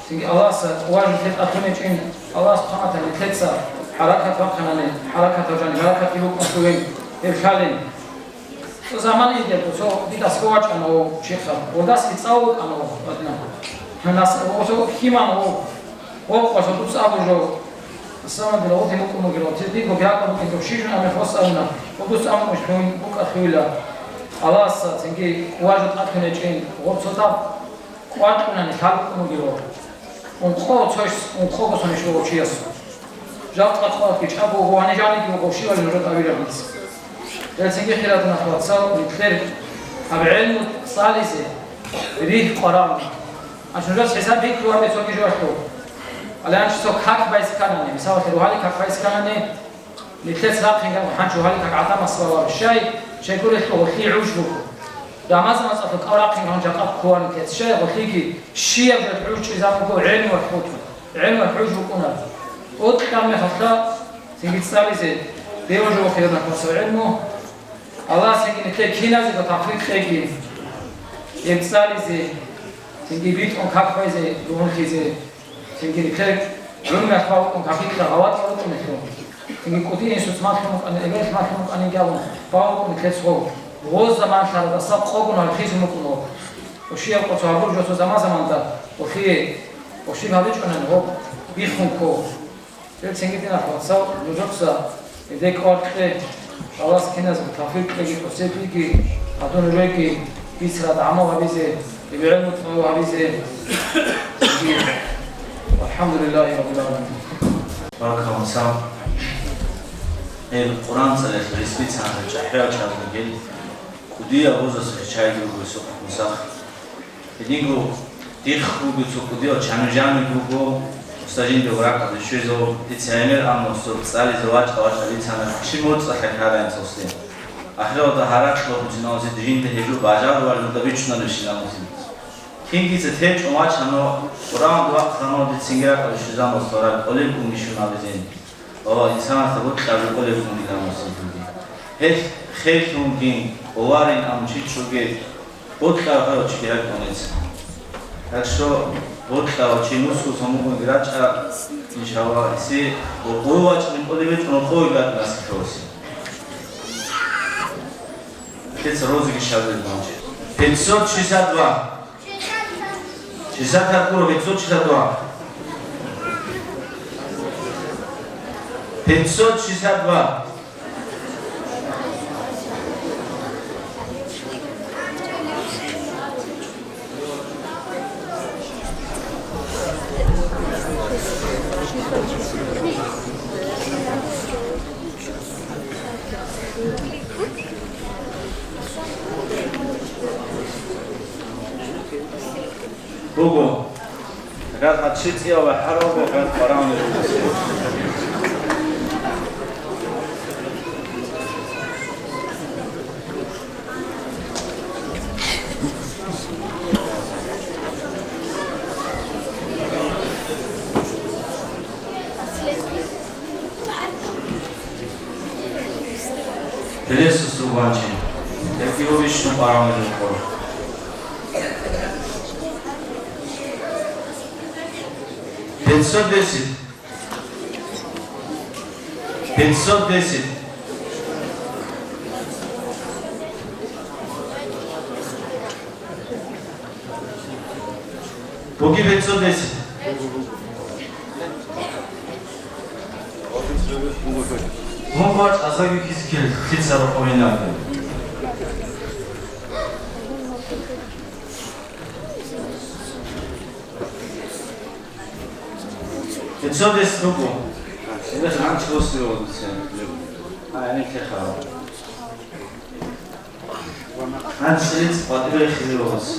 цинги Аллагьас кӀувараб нилъер тӀатун гьечӀин, Аллагьас хъванатан нилъеца хӀаракат бахъинани, хӀаракатал жаниб хӀаракатги букӀун лъугьин гьеб лъалин. Цо заман индего, цо дидасго вачӀана гъов чехъаб, гъодасги цӀалун вукӀана гъов, ватӀина. Гьанас гъов цо хьиман гъов, гъов къвасаб дуц абу жо. Саман дила гъов тимукъун вугила, цо диго бякъа букӀин жо, щижун ами хвас абуна, гъов дуц амукъун лъугьин букӀа лъугьила. Аллагьас цинги кӀувараб жо тӀатун гьечӀин, гъов цо даб кӀвар кьунани лъалкӀун вугев. Ункъо цойс, ункъого сонищ вуго чияс. Жакъа къоялъги чӀаго вуго, гьаниб жанибги вуго, щивали нужер тӀавираб дица. Гьелцинги, хириял диналъул вацал, нилъер гьаб гӀелму цӀализе ригь къваригӀуна. Аш нужер хӀисаб бихьулеб цоги жоялъул. Алянчи цо как байс кканани, мисалалъе, рогьалил как байс кканани, нилъец рахъинги гьанчо гьаликак гӀадамас валару щай, щайгурелъул гъолъие гӀуж буго. Рамазан вацӀалъул кӀал рахъинги гьанчо жакъа ккола нилъец щай, гъолъиеги щияб жо гӀуж чӀезабуго гӀелмуялъ букӀун, гӀелмуялъ гӀуж букӀуна. Бокьараб мехалъ цинги цӀализе, дев жо хириял диналъул вацал, гӀелму. Аллагьас цинги нилъер киназего тавфикъ кьеги, гьеб цӀализе, цинги битӀун как байзе, дугьунлъизе. Цинги нилъер гӀумруялъ букӀун какилъа гъаватӀа рукӀунелъул, цинги кӀудияв инсуц малъун вукӀана, эбелалъ малъун вукӀанин абун, букӀун нилъер цо гъоз заман лъарадаса къого гьархизун вукӀун гъоб. Къушияб къо цо гьабураб жо цо заман-заманда къушие къушиб гьабичӀунани гъоб биххун ккола. Гьелцинги, диналъул вацал, нужеца гьедекӀ варкье, Аллагьас киназего тавфикъ кьеги, тӀоцебеги, гьадун ругеги, бицараб гӀамал гьабизе, гӀелму тӀалаб гьабизе. Валхамдулиллагьи раббил гӀаламин. Баркалла, сал. Гьел Къуран цӀалиялъ рес бицана чӀахӀиял чагӀи бугел, кӀудияб гъозасул чагӀиги буго гьесухъ мусахъ. Гьединго дихъ буго цо кӀудиял чанужаниг буго, уста жинда ракӀалде щвезаб, дица гӀемер, амма цо цӀализе вачӀа-вачӀа бицана, чи моцӀалъ гьараян цосде. Ахиралда гьаракь бахъун чиналзе жинда гьеб жо бажаруларелда бичӀчӀунаребщинал мусин. Кинги цо течӀун вачана, Къуран вахъана, дицинги ракӀалде щвезаб, мусла ракӀ кӀолеб унги щун абизен. Ва инсанасда бокьараб кӀолеб унги ламусин бугин. Гьелъ херлъунгин, къуварин, амма чи чӀоге бокьарав гьев чи ракӀунец. Так что бокьарав чи мусул самугъунги рачӀа, иншаллагь, гьесие гъой вачӀни кӀолеб гьечӀо, гъой гатӀ насихӀоси. Отец розыгрыш хӀажил бачи. Пятьсот шестьдесят два. Шестьдесят гьаб гуро, пятьсот шестьдесят два. Пятьсот шестьдесят два. Буго. Гьал гьачи цӀияв ва хӀаравго гьал къварагӀунел руго. Гьелесус ругъанчи, гьебги гьурищун къварагӀунел рукъо. Пятьсот десять. Пятьсот десять. Буги пятьсот десять. Мун вач азаги кискел лъица рокъовинаги. Пятьсот десять буго. Синес гьанчи босиро дуца. А, яни лъехал. Гьанчи лъица къватӀиве хизе вугас.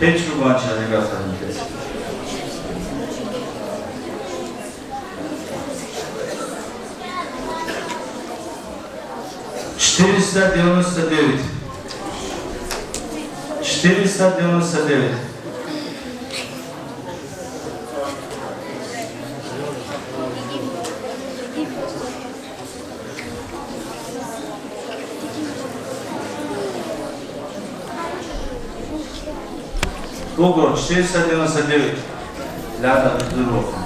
ГьечӀо гьанчи гьалигасда нилъес. Четыреста девяносто девять. Четыреста девяносто девять. Буго, четыреста девяносто девять. Ляда, дурухъ.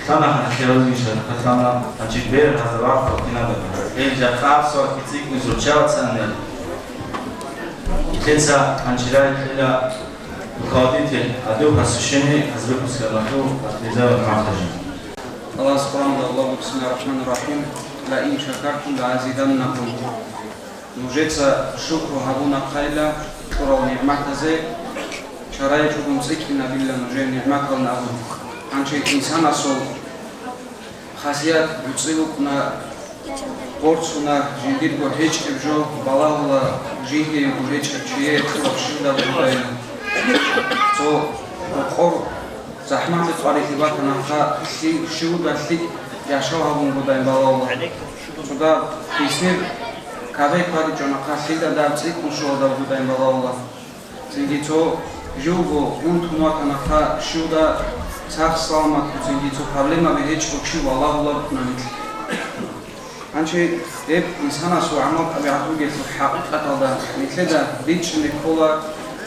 Лъана хӀалхьиялги шархъалъана, гьанчи бер гьазаб рахъ вахъинаб. Гьел жакъа абсуал кицӀикӀун зурчавацанни. Лъица гьанчирай лъила руководитель, гьадур посвящение Хазбеков Скарлаху Ахтизаев Махажи. Аллагьас Къуръанда Аллагь: «Бисмиллагьир рахӀманир рахӀим. Ла ин шакартум ла азиданнакум». Нужеца шукру гьабунахъайилан кьурал нигӀматазе, чара гьечӀогун цӀикӀкӀинабила нужее нигӀматалан абун. Гьанчи инсанасул хасият буцӀи букӀуна, борцуна, жиндирго гьечӀеб жо балагьула, жиндиего гьечӀеб чие кьураб щивдаб жидайилан. Цо рокъор захӀмалъи къварилъи батанахъа, лъи-, щивда лъикӀ яшав гьабунгодайин балагьула. Цо дагь гьесир кагъи хъвадичӀонахъа, лъида дагь цӀикӀкӀун щугьадабгодайин балагьула. Цинги цо живго унтун ватанахъа, щивда сах-саламатго, цинги цо проблемаби гьечӀо чи валагьулеб нилъ. Гьанчи гьеб инсанасул гӀамал-тӀабигӀат бугелъул хӀакъикъаталда нилъеда бичӀчӀине ккола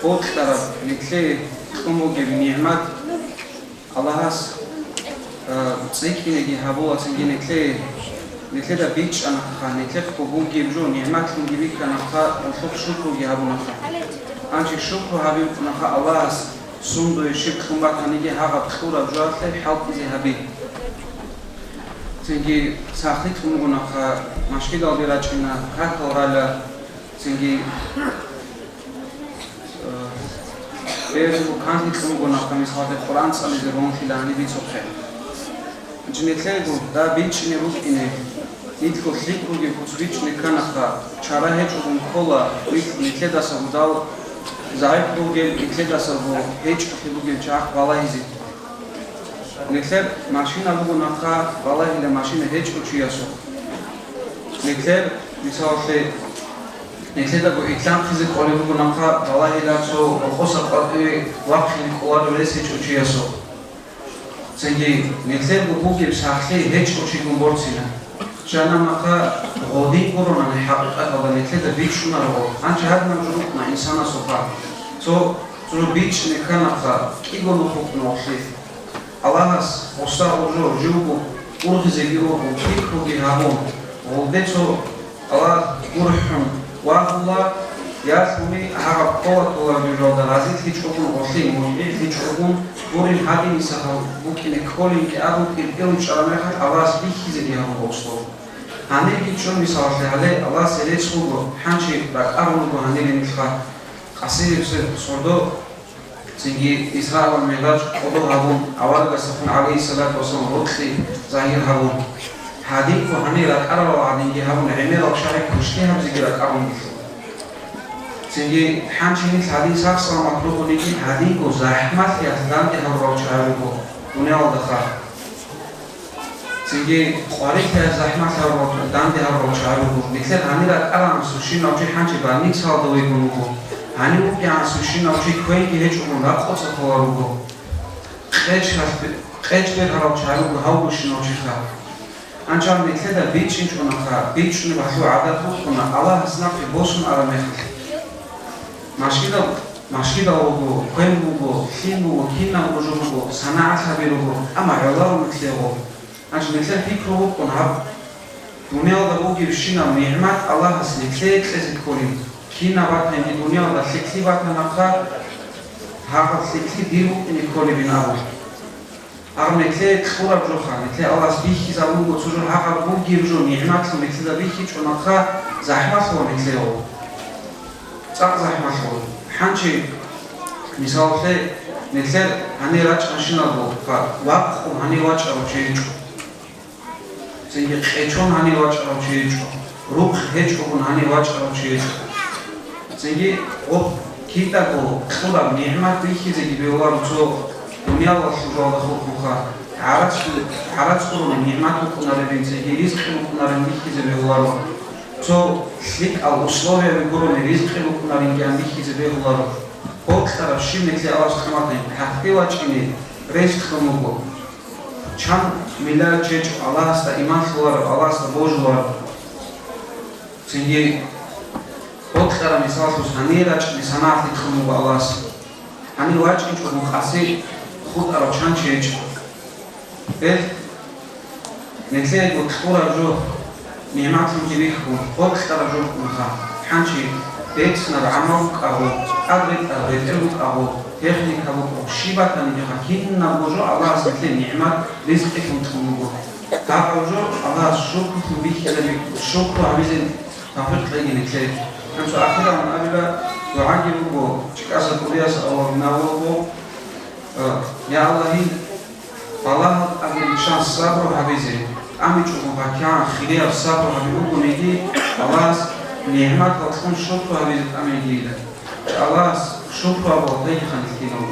бокьараб нилъее кьун бугеб нигӀмат. Аллагьас, э, цӀикӀкӀинеги гьабула цинги нилъее, нилъеда бичӀчӀанахъа, нилъехъго бугеб жо нигӀматлъунги бихьанахъа, гьелъухъ шукруги гьабунахъа. Гьанчи шукру гьабиухъунахъа Аллагьас, сундуе щиб кьун батаниги гьагъаб кьураб жоялъе хӀалтӀизе гьаби. Цинги сахлъи кьун бугонахъа, машгидалде рачӀина, какал рала, цинги Э, гьезул канлъи кьун бугонахъа, мисалде, Къуръан цӀализе рогьунлъила гьаниб бицухъе. Нилъего дагь бичӀчӀине букӀине, нилъго лъикӀ бугеб куц бичӀчӀине кканахъа, чара гьечӀогун ккола, нилъ-, нилъедасаго дал загӀип бугел, нилъедасаго гьечӀолъи бугел чагӀахъ балагьизе. Нилъер машина бугонахъа, балагьила машина гьечӀо чиясухъ. Нилъер, мисалалъе, нилъедаго итланхъизе кӀолеб бугонахъа, балагьила цо рокъоса къватӀиве вахъине кӀоларев рес гьечӀо чиясухъ. Цинги нилъерго бугеб сахлъи гьечӀо чигун борцина. Жанамахъа гъодин гуронани хӀакъикъаталда нилъеда бичӀчӀунаро, гьанчи гьадинаб жо рукӀуна инсанасухъа. Цо, цо бичӀчӀине кканахъа, кӀиго нух букӀуна гъолъи. Аллагьас гъосда гъо жо живго ургъизеги ургъун, пикруги гьабун, гъолде цо Аллагь гурхӀун вагьула, ялъуни гьагъаб къолатуларги жолда разилъичӀогун гъолъи, мутӀигӀлъичӀогун гурин гьадинисахъал букӀине кколинги абун, кӀиркӀилун чӀараб мехалъ Аллагьас бихьизеги гьабун гъослъо. Гьанирги чӀун, мисалалъе, гьале Аллагьасе рецц буго, хӀанчи ракӀарун руго гьанир гьенилъха къасиребсеб сордо, цинги Исраъ ва МигӀраж кӀодо гьабун, аварагасдехун, гӀалайгьиссалату вассалам, рокьи загьир гьабун. Гьадинго гьанир ракӀарарал гӀадинги гьабун, гӀемерал шагьи квешлъи гьабизеги ракӀарун буго. Цинги хӀанчи нилъ гьадин сах-саламат ругониги, гьадинго захӀмалъиялъ данде гьарурал чагӀи руго дуниялалдаха. Цинги къварилъиялъ захӀмалъ гьарурал, данде гьарурал чагӀи руго. Нилъер гьанир ракӀараан сущинав чи хӀанчи больницаялда вегун вуго. Гьанив вукӀиан сущинав чи квенги гьечӀогун ракъоца кколар руго. Къеч-, къеч бергьарал чагӀи руго гьав гущинав чиха. Анчал нилъеда бичӀчӀинчӀонаха, бичӀчӀунеб гьалъул гӀадат букӀуна Аллагьас нахъе босун араб мехалъ. Машгидал, машгидал руго, квен буго, лъим буго, кинабго жо буго, санагӀалъаби руго, амма гӀоларо нилъего. Анча нилъер пикру букӀун гьаб, дуниялда бугебщинаб нигӀмат Аллагьас нилъее кьезе кколин, кинаб батанги дуниялда лъикӀлъи батанахъа, гьаб лъикӀлъи дир букӀине кколебин абун. Гьаб нилъее кьураб жоха, нилъее Аллагьас бихьизабунго цо жо, гьаб бугеб жо нигӀматлъун нилъеда бихьичӀонаха, захӀмалъула нилъее гъо. ЦӀакъ захӀмалъула. ХӀанчи, мисалалъе, нилъер гьанир рачӀанщиналго, ва-, вакъун гьанир вачӀарав чи гьечӀо. Цинги къечон гьанир вачӀарав чи гьечӀо, рукъ гьечӀогун гьанир вачӀарав чи гьечӀо. Цинги гъоб кидаго кьураб нигӀмат бихьизеги бегьуларо цо дуниялалъул жоялда хурхунха, гӀарац-, гӀарац гурони нигӀмат букӀунаребин, цинги ризкъи букӀунарин бихьизе бегьуларо. Цо лъикӀал условияби гурони ризкъи букӀунаринги ан бихьизе бегьуларо. Бокьараб щиб нилъее Аллагьас хъаматин, гьахъе вачӀине рес кьун буго. Чан миллиард чечӀо Аллагьасда иман лъоларав, Аллагьасда божуларав. Цинги бокьараб мисаллъус гьанир рачӀни санагӀалъи кьун буго Аллагьас. Гьанир вачӀинчӀого къаси хутӀарав чан чи гьечӀо. Гьел нилъеего кьураб жо нигӀматлъунги бихьун, бокьараб жо букӀунха. ХӀанчи бецинаб гӀамал букӀаго, тӀад ретӀараб ретӀел букӀаго, техника букӀаго, щиб батанигиха, кинабго жо Аллагьас нилъее нигӀмат, ризкъилъун кьун буго. Гьаб жо Аллагьас шукрулъун бихьизаби, шукру гьабизе тавфикъ кьеги нилъее. Гьанже ахиралъун абила дугӀаги буго, чӀикӀаса кӀудияс Аллагь винавго, э, я Аллагь, балагьал тӀаде нилъее сабру гьабизе, тӀамичӀого бакагӀан хирияб сабру гьаби бугониги, Аллагьас нигӀматал кьун шукру гьабизе тӀамиги йила. Аллагьас шукру гьабула тайихъан ихтинав.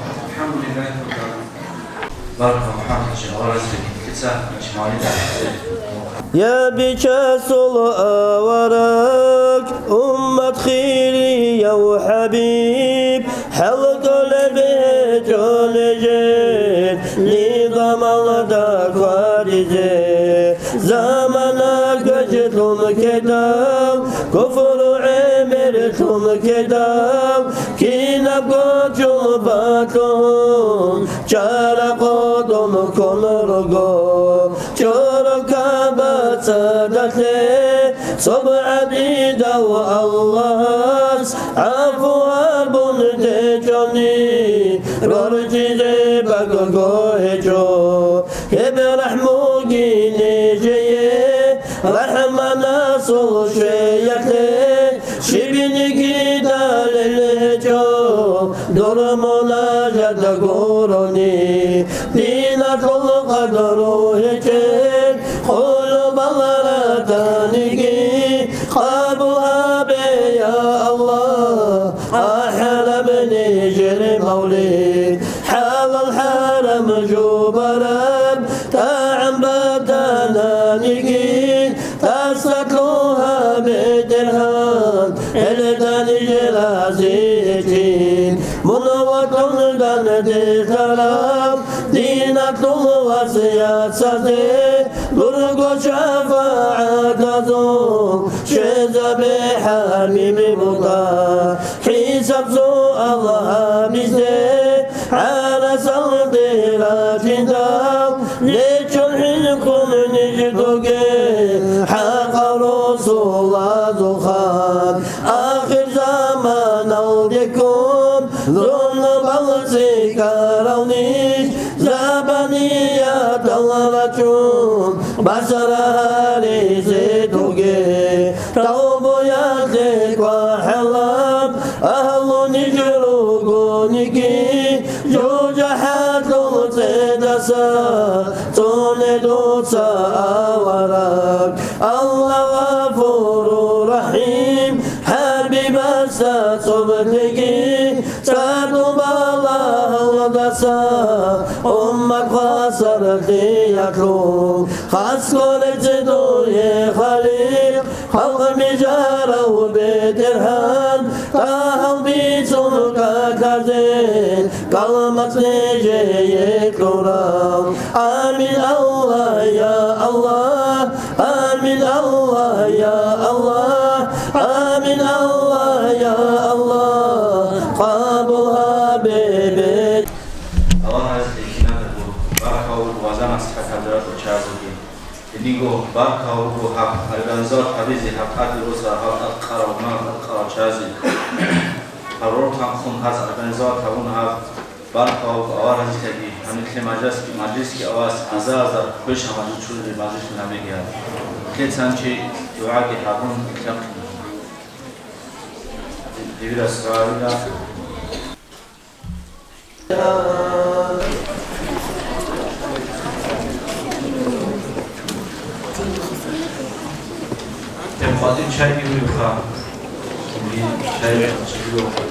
АлхӀамдулиллагьи раббил гӀаламин. Баркал, МухӀаммад-хӀажи, Аллагь рази хилъица, МухӀаммад. Я бичасул авараг, уммат хирияв хӀабиб, хӀалкӀолеб гьечӀо нижер низамалда хьвадизе. Замана гажлъун ккедав, куфру гӀемерлъун ккедав, кинабго чӀулбалъун чара къотӀун ккун руго. ЧӀорокаба цадахъе, цо гӀадидав Аллагьас гӀафу гьабун течӀони, рорчӀизе багаго гьечӀо. Гьеб рахӀмуги нижее, РахӀманасул щвеялъе, щибниги далел гьечӀо, дур мунажат гурони, диналъул къадру гьечӀел къулубал ратаниги, къабул гьабе, я Аллагь, ахӀараб нижер мавлид. ХӀалал-хӀарам жубараб тӀагӀам батананиги, тасалъугьа, БетӀергьан, гьелда ниж разичин. Мун ватӀун данделъараб диналъул васияталде, дурго шафагӀатазул щвезабе, ХӀабиб МутӀагь. ХӀисаб-суал гьабизе гӀарасалде рачӀидал, нечӀо хӀинкъун ниж доге, хӀакъав росулазул хан. Ахирзаманалдеккун зунубал цӀикӀкӀарал ниж, забаниятал рачӀун басра гьаризе. Тавбуялъе квахӀалаб, агьлу ниж ругониги, жужахӀалъул цӀедаса цӀуне дуца авараг. Аллагь Гъафуру Рахим, ХӀабибасда цӀоб лъеги, цӀакъ балагьалдаса уммат хвасарлъиялъул. Хас гуреб дуе, Халикъ, халкъ бижарав БетӀергьан, тӀагьал бицун каказе, калмат нижее кьурал. Амин, Аллагь, я Аллагь, амин, Аллагь, я Аллагь, амин, Аллагь, я Аллагь, къабул гьабе. Аллагь гьазие кинабго баракат гьабун, вазан асхӀаб хӀазратал чагӀазеги. Гьединго баркал руго гьаб организат гьабизе, гьаб тӀаде росарал, гьаб тӀад ккарал, гьаб тӀад ккарал чагӀазе. Гьаб рорханхъун гьаз организат гьабун гьаб баркал руго аварагзеги, гьаниб нилъер мажлисги, мажлисги авас гӀаза-гӀаза квешаб мажлис чуризе мажлисун гьабиги гьаб. Нилъеца гьанчи дугӀаги гьабун, нилъехъин. Дибирас гьавила. Хъвадин чай гьабиха. Чай гьабиха.